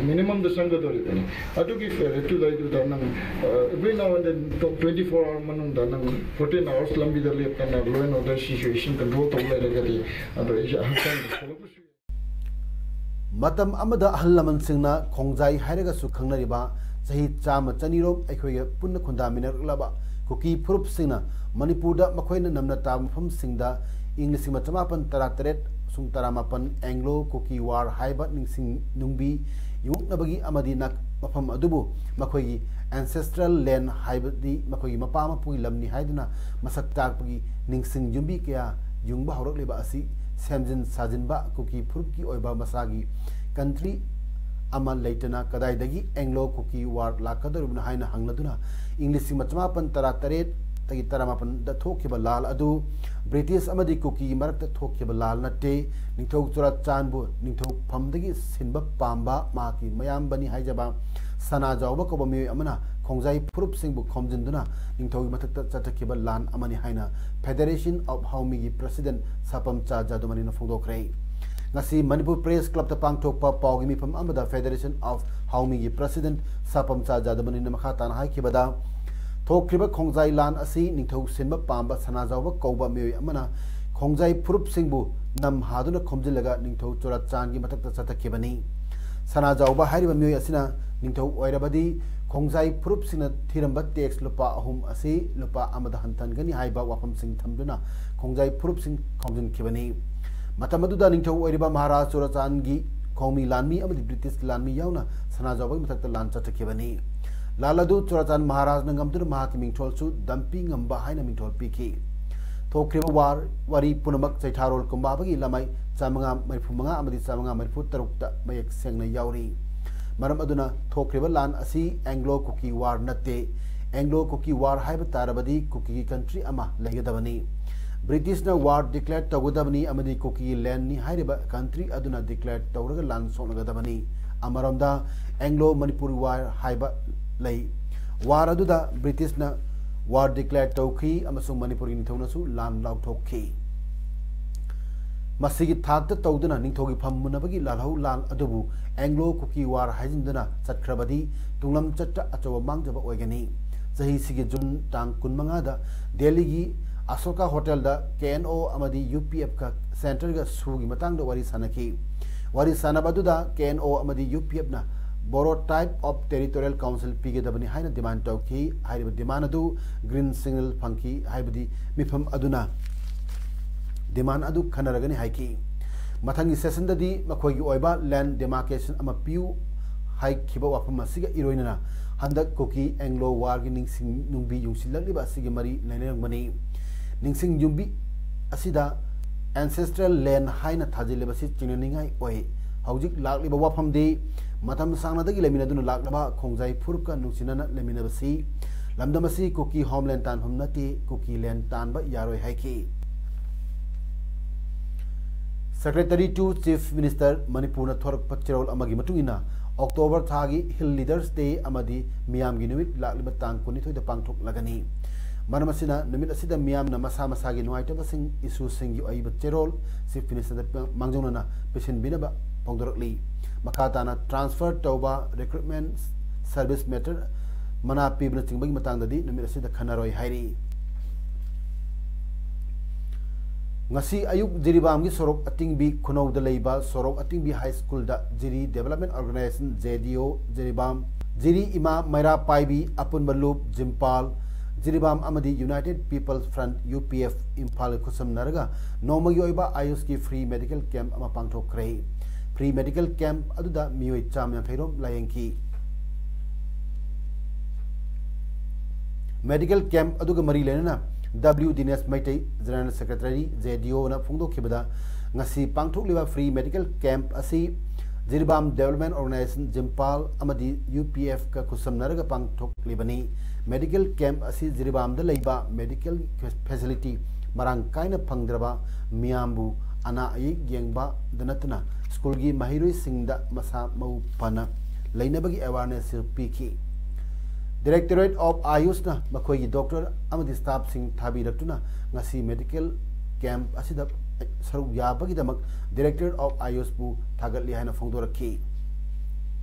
minimum ꯗ ꯆꯪꯒꯗꯧꯔꯤꯕꯅꯤ꯫ ꯑꯗꯨꯒꯤ ꯐꯦꯔꯦꯠꯇꯨꯗꯩꯗꯨꯗ ꯅꯪ, ꯑ, every now and then, twenty four hour ꯃꯅꯨꯡꯗ ꯅꯪ fourteen hours ꯂꯝꯕꯤꯗ ꯂꯦꯞꯇꯅ law and order situation control ꯇꯧ ꯂꯩꯔꯒꯗꯤ, ꯑꯗꯣ ꯑꯩꯁꯦ ꯍꯛꯆꯥꯡꯗ ꯁꯣꯛꯂꯛꯄꯁꯨ ꯌꯥꯏ꯫ ꯃꯇꯝ ꯑꯃꯗ ꯑꯍꯜ ꯂꯃꯟꯁꯤꯡꯅ ꯈꯣꯡꯖꯥꯏ ꯍꯥꯏꯔꯒꯁꯨ ꯈꯪꯅꯔꯤꯕ, ꯆꯍꯤ ꯆꯥꯝꯃ ꯆꯅꯤꯔꯣꯝ ꯑꯩꯈꯣꯏꯒ ꯄꯨꯟꯅ ꯈꯨꯟꯗꯥꯃꯤꯟꯅꯔꯛꯂꯕ ꯀꯨꯀꯤ ꯐꯨꯔꯨꯞꯁꯤꯡꯅ ꯃꯅꯤꯄꯨꯔꯗ ꯃꯈꯣꯏꯅ ꯅꯝꯅ ꯇꯥꯕ ꯃꯐꯝꯁꯤꯡꯗ ꯏꯪ ꯂꯤꯁꯤꯡ ꯑꯃ ꯆꯃꯥꯄꯟ ꯇꯔꯥ ꯇꯔꯦꯠ ꯑꯃꯁꯨꯡ ꯇꯔꯥꯃꯥꯄꯟ Anglo Kuki War ꯍꯥꯏꯕ ꯅꯤꯡꯁꯤꯡ ꯅꯨꯡꯕꯤ ꯌꯨꯡꯉꯛꯅꯕꯒꯤ ꯑꯃꯗꯤ ꯅꯛ-, ꯃꯐꯝ ꯑꯗꯨꯕꯨ ꯃꯈꯣꯏꯒꯤ ancestral land ꯍꯥꯏꯕꯗꯤ ꯃꯈꯣꯏꯒꯤ ꯃꯄꯥ ꯃꯄꯨꯒꯤ ꯂꯝꯅꯤ ꯍꯥꯏꯗꯨꯅ ꯃꯁꯛ ꯇꯥꯛꯄꯒꯤ ꯅꯤꯡꯁꯤꯡ ꯌꯨꯝꯕꯤ ꯀꯌꯥ ꯌꯨꯡꯕ ꯍꯧꯔꯛꯂꯤꯕ ꯑꯁꯤ ꯁꯦꯝꯖꯤꯟ ꯁꯥꯖꯤꯟꯕ ꯀꯨꯀꯤ ꯐꯨꯔꯨꯞꯀꯤ ꯑꯣꯏꯕ ꯃꯁꯥꯒꯤ country ꯑꯃ ꯂꯩꯇꯅ ꯀꯗꯥꯏꯗꯒꯤ Anglo Kuki War ꯂꯥꯛꯀꯗꯧꯔꯤꯕꯅꯣ ꯍꯥꯏꯅ ꯍꯪꯂꯗꯨꯅ ꯏꯪ ꯂꯤꯁꯤꯡ ꯑꯃ ꯆꯃꯥꯄꯟ ꯇꯔꯥ ꯇꯔꯦꯠꯇꯒꯤ ꯇꯔꯥꯃꯥꯄꯟꯗ ꯊꯣꯛꯈꯤꯕ ꯂꯥꯜ ꯑꯗꯨ ꯕ꯭ꯔꯤꯇꯤꯁ ꯑꯃꯗꯤ ꯀꯨꯀꯤꯒꯤ ꯃꯔꯛꯇ ꯊꯣꯛꯈꯤꯕ ꯂꯥꯜ ꯅꯠꯇꯦ꯫ ꯅꯤꯡꯊꯧ ꯆꯨꯔꯥꯆꯥꯟꯕꯨ ꯅꯤꯡꯊꯧꯐꯝꯗꯒꯤ ꯁꯤꯟꯕ ꯄꯥꯝꯕ ꯃꯍꯥꯛꯀꯤ ꯃꯌꯥꯝꯕꯅꯤ ꯍꯥꯏꯖꯕ ꯁꯅꯥꯖꯥꯎꯕ ꯀꯧꯕ ꯃꯤꯑꯣꯏ ꯑꯃꯅ ꯈꯣꯡꯖꯥꯏ ꯐꯨꯔꯨꯞꯁꯤꯡꯕꯨ ꯈꯣꯝꯖꯤꯟꯗꯨꯅ ꯅꯤꯡꯊꯧꯒꯤ ꯃꯊꯛꯇ ꯆꯠꯊꯈꯤꯕ ꯂꯥꯟ ꯑꯃꯅꯤ ꯍꯥꯏꯅ Federation of Haomiꯒꯤ president ꯁꯥꯄꯝꯆꯥ ꯖꯥꯗꯨꯃꯅꯤꯅ ꯐꯣꯡꯗꯣꯛꯈ꯭ꯔꯦ꯫ ꯉꯁꯤ ꯃꯅꯤꯄꯨꯔ Press Clubꯇ ꯄꯥꯡꯊꯣꯛꯄ ꯄꯥꯎꯒꯤ ꯃꯤꯐꯝ ꯑꯃꯗ Federation of Haomiꯒꯤ president ꯁꯥꯄꯝꯆꯥ ꯖꯥꯗꯨꯃꯅꯤꯅ ꯃꯈꯥ ꯇꯥꯅ ꯍꯥꯏꯈꯤꯕꯗ, ꯊꯣꯛꯈ꯭ꯔꯤꯕ ꯈꯣꯡꯖꯥꯏ ꯂꯥꯟ ꯑꯁꯤ ꯅꯤꯡꯊꯧ ꯁꯤꯟꯕ ꯄꯥꯝꯕ ꯁꯅꯥꯖꯥꯎꯕ ꯀꯧꯕ ꯃꯤꯑꯣꯏ ꯑꯃꯅ ꯈꯣꯡꯖꯥꯏ ꯐꯨꯔꯨꯞꯁꯤꯡꯕꯨ ꯅꯝ ꯍꯥꯗꯨꯅ ꯈꯣꯝꯖꯤꯜꯂꯒ ꯅꯤꯡꯊꯧ ꯆꯨꯔꯥꯆꯥꯟꯒꯤ ꯃꯊꯛꯇ ꯆꯠꯊꯈꯤꯕꯅꯤ꯫ ꯁꯅꯥꯖꯥꯎꯕ ꯍꯥꯏꯔꯤꯕ ꯃꯤꯑꯣꯏ ꯑꯁꯤꯅ ꯅꯤꯡꯊꯧ ꯑꯣꯏꯔꯕꯗꯤ ꯈꯣꯡꯖꯥꯏ ꯐꯨꯔꯨꯞꯁꯤꯡꯅ ꯊꯤꯔꯝꯕ tax ꯂꯨꯄꯥ ꯑꯍꯨꯝ ꯑꯁꯤ ꯂꯨꯄꯥ ꯑꯃꯗ ꯍꯟꯊꯍꯟꯒꯅꯤ ꯍꯥꯏꯕ ꯋꯥꯐꯝꯁꯤꯡ ꯊꯝꯗꯨꯅ ꯈꯣꯡꯖꯥꯏ ꯐꯨꯔꯨꯞꯁꯤꯡ ꯈꯣꯝꯖꯤꯟꯈꯤꯕꯅꯤ꯫ ꯃꯇꯝ ꯑꯗꯨꯗ ꯅꯤꯡꯊꯧ ꯑꯣꯏꯔꯤꯕ ꯃꯍꯥꯔꯥꯖ ꯆꯨꯔꯥꯆꯥꯟꯒꯤ ꯈꯣꯡꯃꯤ ꯂꯥꯟꯃꯤ ꯑꯃꯗꯤ ꯕ꯭ꯔꯤꯇꯤꯁꯀꯤ ꯂꯥꯟꯃꯤ ꯌꯥꯎꯅ ꯁꯅꯥꯖꯥꯎꯕꯒꯤ ꯃꯊꯛꯇ ꯂꯥꯟ ꯆꯠꯊꯈꯤꯕꯅꯤ꯫ ꯂꯥꯟ ꯑꯗꯨ ꯆꯨꯔꯥꯆꯥꯟ ꯃꯍꯥꯔꯥꯖꯅ ꯉꯝꯗꯨꯅ ꯃꯍꯥꯛꯀꯤ ꯃꯤꯡꯊꯣꯜꯁꯨ ꯗꯝꯄꯤ ꯉꯝꯕ ꯍꯥꯏꯅ ꯃꯤꯡꯊꯣꯜ ꯄꯤꯈꯤ꯫ ꯊꯣꯛꯈ꯭ꯔꯤꯕ ꯋꯥꯔ, ꯋꯥꯔꯤ ꯄꯨꯝꯅꯃꯛ ꯆꯩꯊꯥꯔꯣꯜ ꯀꯨꯝꯕꯥꯕꯒꯤ ꯂꯃꯥꯏ ꯆꯥꯃꯉꯥ ꯃꯔꯤꯐꯨ ꯃꯉꯥ ꯑꯃꯗꯤ ꯆꯥꯃꯉꯥ ꯃꯔꯤꯐꯨ ꯇꯔꯨꯛꯇ ꯃꯌꯦꯛ ꯁꯦꯡꯅ ꯌꯥꯎꯔꯤ꯫ ꯃꯔꯝ ꯑꯗꯨꯅ ꯊꯣꯛꯈ꯭ꯔꯤꯕ ꯂꯥꯟ ꯑꯁꯤ Anglo Kuki War ꯅꯠꯇꯦ꯫ Anglo Kuki War ꯍꯥꯏꯕ ꯇꯥꯔꯕꯗꯤ ꯀꯨꯀꯤꯒꯤ country ꯑꯃ ꯂꯩꯒꯗꯕꯅꯤ꯫ ꯕ꯭ꯔꯤꯇꯤꯁꯅ war declare ꯇꯧꯒꯗꯕꯅꯤ ꯑꯃꯗꯤ ꯀꯨꯀꯤꯒꯤ landꯅꯤ ꯍꯥꯏꯔꯤꯕ country ꯑꯗꯨꯅ declare ꯇꯧꯔꯒ ꯂꯥꯟ ꯁꯣꯛꯅꯒꯗꯕꯅꯤ꯫ ꯑꯃꯔꯣꯝꯗ, ꯑꯦꯡꯒ꯭ꯂꯣ ꯃꯅꯤꯄꯨꯔ ꯋꯥꯔ ꯍꯥꯏꯕ ꯂꯩ꯫ ꯋꯥꯔ ꯑꯗꯨꯗ ꯕ꯭ꯔꯤꯇꯤꯁꯅ ꯋꯥꯔ ꯗꯤꯀ꯭ꯂꯦꯌꯔ ꯇꯧꯈꯤ ꯑꯃꯁꯨꯡ ꯃꯅꯤꯄꯨꯔꯒꯤ ꯅꯤꯡꯊꯧꯅꯁꯨ ꯂꯥꯟ ꯂꯥꯎꯊꯣꯛꯈꯤ꯫ ꯃꯁꯤꯒꯤ ꯊꯥꯛꯇ ꯇꯧꯗꯨꯅ ꯅꯤꯡꯊꯧꯒꯤ ꯐꯝ ꯃꯨꯟꯅꯕꯒꯤ ꯂꯥꯜꯍꯧ ꯂꯥꯟ ꯑꯗꯨꯕꯨ ꯑꯦꯡꯒ꯭ꯂꯣ ꯀꯨꯀꯤ ꯋꯥꯔ ꯍꯥꯏꯖꯤꯟꯗꯨꯅ ꯆꯠꯈ꯭ꯔꯕꯗꯤ ꯇꯨꯡꯂꯝꯆꯠꯇ ꯑꯆꯧꯕ ꯃꯥꯡꯖꯕ ꯑꯣꯏꯒꯅꯤ꯫ ꯆꯍꯤꯁꯤꯒꯤ ꯖꯨꯟ ꯇꯥꯡ ꯀꯨꯟꯃꯉꯥꯗ ꯗꯦꯜꯂꯤꯒꯤ ꯑꯁꯣꯀꯥ ꯍꯣꯇꯦꯜꯗ ꯀꯦ ꯑꯦꯟ ꯑꯣ ꯑꯃꯗꯤ ꯌꯨ ꯄꯤ ꯑꯦꯐꯀ ꯁꯦꯟꯇꯔꯒ ꯁꯨꯒꯤ ꯃꯇꯥꯡꯗ ꯋꯥꯔꯤ ꯁꯥꯟꯅꯈꯤ꯫ ꯋꯥꯔꯤ ꯁꯥꯟꯅꯕ ꯑꯗꯨꯗ ꯀꯦ ꯑꯦꯟ ꯑꯣ ꯑꯃꯗꯤ ꯌꯨ ꯄꯤ ꯑꯦꯐꯅ Boro type of territorial council ꯄꯤꯒꯗꯕꯅꯤ ꯍꯥꯏꯅ ꯗꯤꯃꯥꯟ ꯇꯧꯈꯤ꯫ ꯍꯥꯏꯔꯤꯕ ꯗꯤꯃꯥꯟ ꯑꯗꯨ ꯒ꯭ꯔꯤꯟ ꯁꯤꯒꯅꯦꯜ ꯐꯪꯈꯤ, ꯍꯥꯏꯕꯗꯤ ꯃꯤꯐꯝ ꯑꯗꯨꯅ ꯗꯤꯃꯥꯟ ꯑꯗꯨ ꯈꯟꯅꯔꯒꯅꯤ ꯍꯥꯏꯈꯤ꯫ ꯃꯊꯪꯒꯤ ꯁꯦꯁꯟꯗꯗꯤ ꯃꯈꯣꯏꯒꯤ ꯑꯣꯏꯕ ꯂꯦꯟ ꯗꯦꯃꯥꯔꯀꯦꯁꯟ ꯑꯃ ꯄꯤꯌꯨ ꯍꯥꯏꯈꯤꯕ ꯋꯥꯐꯝ ꯑꯁꯤꯒ ꯏꯔꯣꯏꯅꯅ ꯍꯟꯗꯛ ꯀꯨꯀꯤ ꯑꯦꯡꯒ꯭ꯂꯣ ꯋꯥꯔꯒꯤ ꯅꯤꯡꯁꯤꯡ ꯅꯨꯡꯕꯤ ꯌꯨꯡꯁꯤꯜꯂꯛꯂꯤꯕ ꯑꯁꯤꯒꯤ ꯃꯔꯤ ꯂꯩꯅꯔꯝꯒꯅꯤ꯫ ꯅꯤꯡꯁꯤꯡ ꯌꯨꯝꯕꯤ ꯑꯁꯤꯗ ancestral land ꯍꯥꯏꯅ ꯊꯥꯖꯤꯜꯂꯤꯕꯁꯤ ꯆꯤꯡꯅꯅꯤꯡꯉꯥꯏ ꯑꯣꯏ꯫ ꯍꯧꯖꯤꯛ ꯂꯥꯛꯂꯤꯕ ꯋꯥꯐꯝꯗꯤ ꯃꯇꯝ ꯁꯥꯡꯅꯗꯒꯤ ꯂꯩꯃꯤꯟꯅꯗꯨꯅ ꯂꯥꯛꯂꯕ ꯈꯣꯡꯖꯥꯏ ꯐꯨꯔꯨꯞꯀ ꯅꯨꯡꯁꯤꯅꯅ ꯂꯩꯃꯤꯟꯅꯕꯁꯤ꯫ ꯂꯝꯗꯝ ꯑꯁꯤ ꯀꯨꯀꯤ ꯍꯣꯝꯂꯦꯟ ꯇꯥꯟꯐꯝ ꯅꯠꯇꯦ, ꯀꯨꯀꯤ ꯂꯦꯟ ꯇꯥꯟꯕ ꯌꯥꯔꯣꯏ ꯍꯥꯏꯈꯤ꯫ Secretary to Chief Minister ꯃꯅꯤꯄꯨꯔꯅ ꯊꯣꯔꯛꯄ ꯆꯦꯔꯣꯜ ꯑꯃꯒꯤ ꯃꯇꯨꯡ ꯏꯟꯅ, ꯑꯣꯛꯇꯣꯕꯔ ꯊꯥꯒꯤ Hill Leaders Day ꯑꯃꯗꯤ ꯃꯤꯌꯥꯝꯒꯤ ꯅꯨꯃꯤꯠ ꯂꯥꯛꯂꯤꯕ ꯇꯥꯡ ꯀꯨꯟꯅꯤꯊꯣꯏꯗ ꯄꯥꯡꯊꯣꯛꯂꯒꯅꯤ꯫ ꯃꯔꯝ ꯑꯁꯤꯅ, ꯅꯨꯃꯤꯠ ꯑꯁꯤꯗ ꯃꯤꯌꯥꯝꯅ ꯃꯁꯥ ꯃꯁꯥꯒꯤ ꯅꯨꯡꯉꯥꯏꯇꯕꯁꯤꯡ, ꯏꯁꯨꯁꯤꯡꯒꯤ ꯑꯏꯕ ꯆꯦꯔꯣꯜ Chief Minister ꯗ ꯃꯥꯡꯖꯧꯅꯅ ꯄꯤꯁꯤꯟꯕꯤꯅꯕ ꯐꯣꯡꯗꯣꯔꯛꯂꯤ꯫ ꯃꯈꯥ ꯇꯥꯅ transfer ꯇꯧꯕ, recruitment, service matter, ꯃꯅꯥ ꯄꯤꯕꯅꯆꯤꯡꯕꯒꯤ ꯃꯇꯥꯡꯗꯗꯤ ꯅꯨꯃꯤꯠ ꯑꯁꯤꯗ ꯈꯟꯅꯔꯣꯏ ꯍꯥꯏꯔꯤ꯫ ꯉꯁꯤ ꯑꯌꯨꯛ ꯖꯤꯔꯤꯕꯥꯝꯒꯤ ꯁꯣꯔꯣꯛ ꯑꯇꯤꯡꯕꯤ ꯈꯨꯅꯧꯗ ꯂꯩꯕ ꯁꯣꯔꯣꯛ ꯑꯇꯤꯡꯕꯤ ꯍꯥꯏ ꯁ꯭ꯀꯨꯜꯗ ꯖꯤꯔꯤ Development Organisation, ꯖꯦ ꯗꯤ ꯑꯣ, ꯖꯤꯔꯤꯕꯥꯝ, ꯖꯤꯔꯤ ꯏꯃꯥ ꯃꯩꯔꯥ ꯄꯥꯏꯕꯤ ꯑꯄꯨꯟꯕ ꯂꯨꯞ, ꯖꯤꯝꯄꯥꯜ, ꯖꯤꯔꯤꯕꯥꯝ ꯑꯃꯗꯤ United People's Front, U P F, ꯏꯝꯐꯥꯜꯒ ꯈꯨꯠꯁꯝꯅꯔꯒ ꯅꯣꯡꯃꯒꯤ ꯑꯣꯏꯕ ꯑꯌꯨꯁꯀꯤ free medical camp ꯑꯃ ꯄꯥꯡꯊꯣꯛꯈ꯭ꯔꯦ꯫ Free medical camp ꯑꯗꯨꯗ ꯃꯤꯑꯣꯏ ꯆꯥꯝꯃ ꯌꯥꯡꯈꯩ ꯔꯣꯝ ꯂꯥꯌꯦꯡꯈꯤ꯫ Medical camp ꯑꯗꯨꯒ ꯃꯔꯤ ꯂꯩꯅꯅ W Dinesh Meitei, General Secretary, J D ꯑꯣꯅ ꯐꯣꯡꯗꯣꯛꯈꯤꯕꯗ, ꯉꯁꯤ ꯄꯥꯡꯊꯣꯛꯂꯤꯕ free medical camp ꯑꯁꯤ ꯖꯤꯔꯤꯕꯥꯝ Development Organisation, ꯖꯤꯝꯄꯥꯜ ꯑꯃꯗꯤ ꯌꯨ ꯄꯤ ꯑꯦꯐꯀ ꯈꯨꯠꯁꯝꯅꯔꯒ ꯄꯥꯡꯊꯣꯛꯂꯤꯕꯅꯤ꯫ Medical camp ꯑꯁꯤ ꯖꯤꯔꯤꯕꯥꯝꯗ ꯂꯩꯕ medical facility ꯃꯔꯥꯡ ꯀꯥꯏꯅ ꯐꯪꯗ꯭ꯔꯕ ꯃꯤꯌꯥꯝꯕꯨ ꯑꯅꯥ ꯑꯌꯦꯛ ꯌꯦꯡꯕꯗ ꯅꯠꯇꯅ ꯁ꯭ꯀꯨꯜꯒꯤ ꯃꯍꯩꯔꯣꯏꯁꯤꯡꯗ ꯃꯁꯥ ꯃꯎ ꯐꯅ ꯂꯩꯅꯕꯒꯤ awareness ꯄꯤꯈꯤ꯫ Directorate of Ayushꯅ ꯃꯈꯣꯏꯒꯤ doctor ꯑꯃꯗꯤ staffꯁꯤꯡ ꯊꯥꯕꯤꯔꯛꯇꯨꯅ ꯉꯁꯤ medical camp ꯑꯁꯤꯗ ꯁꯔꯨꯛ ꯌꯥꯕꯒꯤꯗꯃꯛ Directorate of Ayushꯄꯨ ꯊꯥꯒꯠꯂꯤ ꯍꯥꯏꯅ ꯐꯣꯡꯗꯣꯔꯛꯈꯤ꯫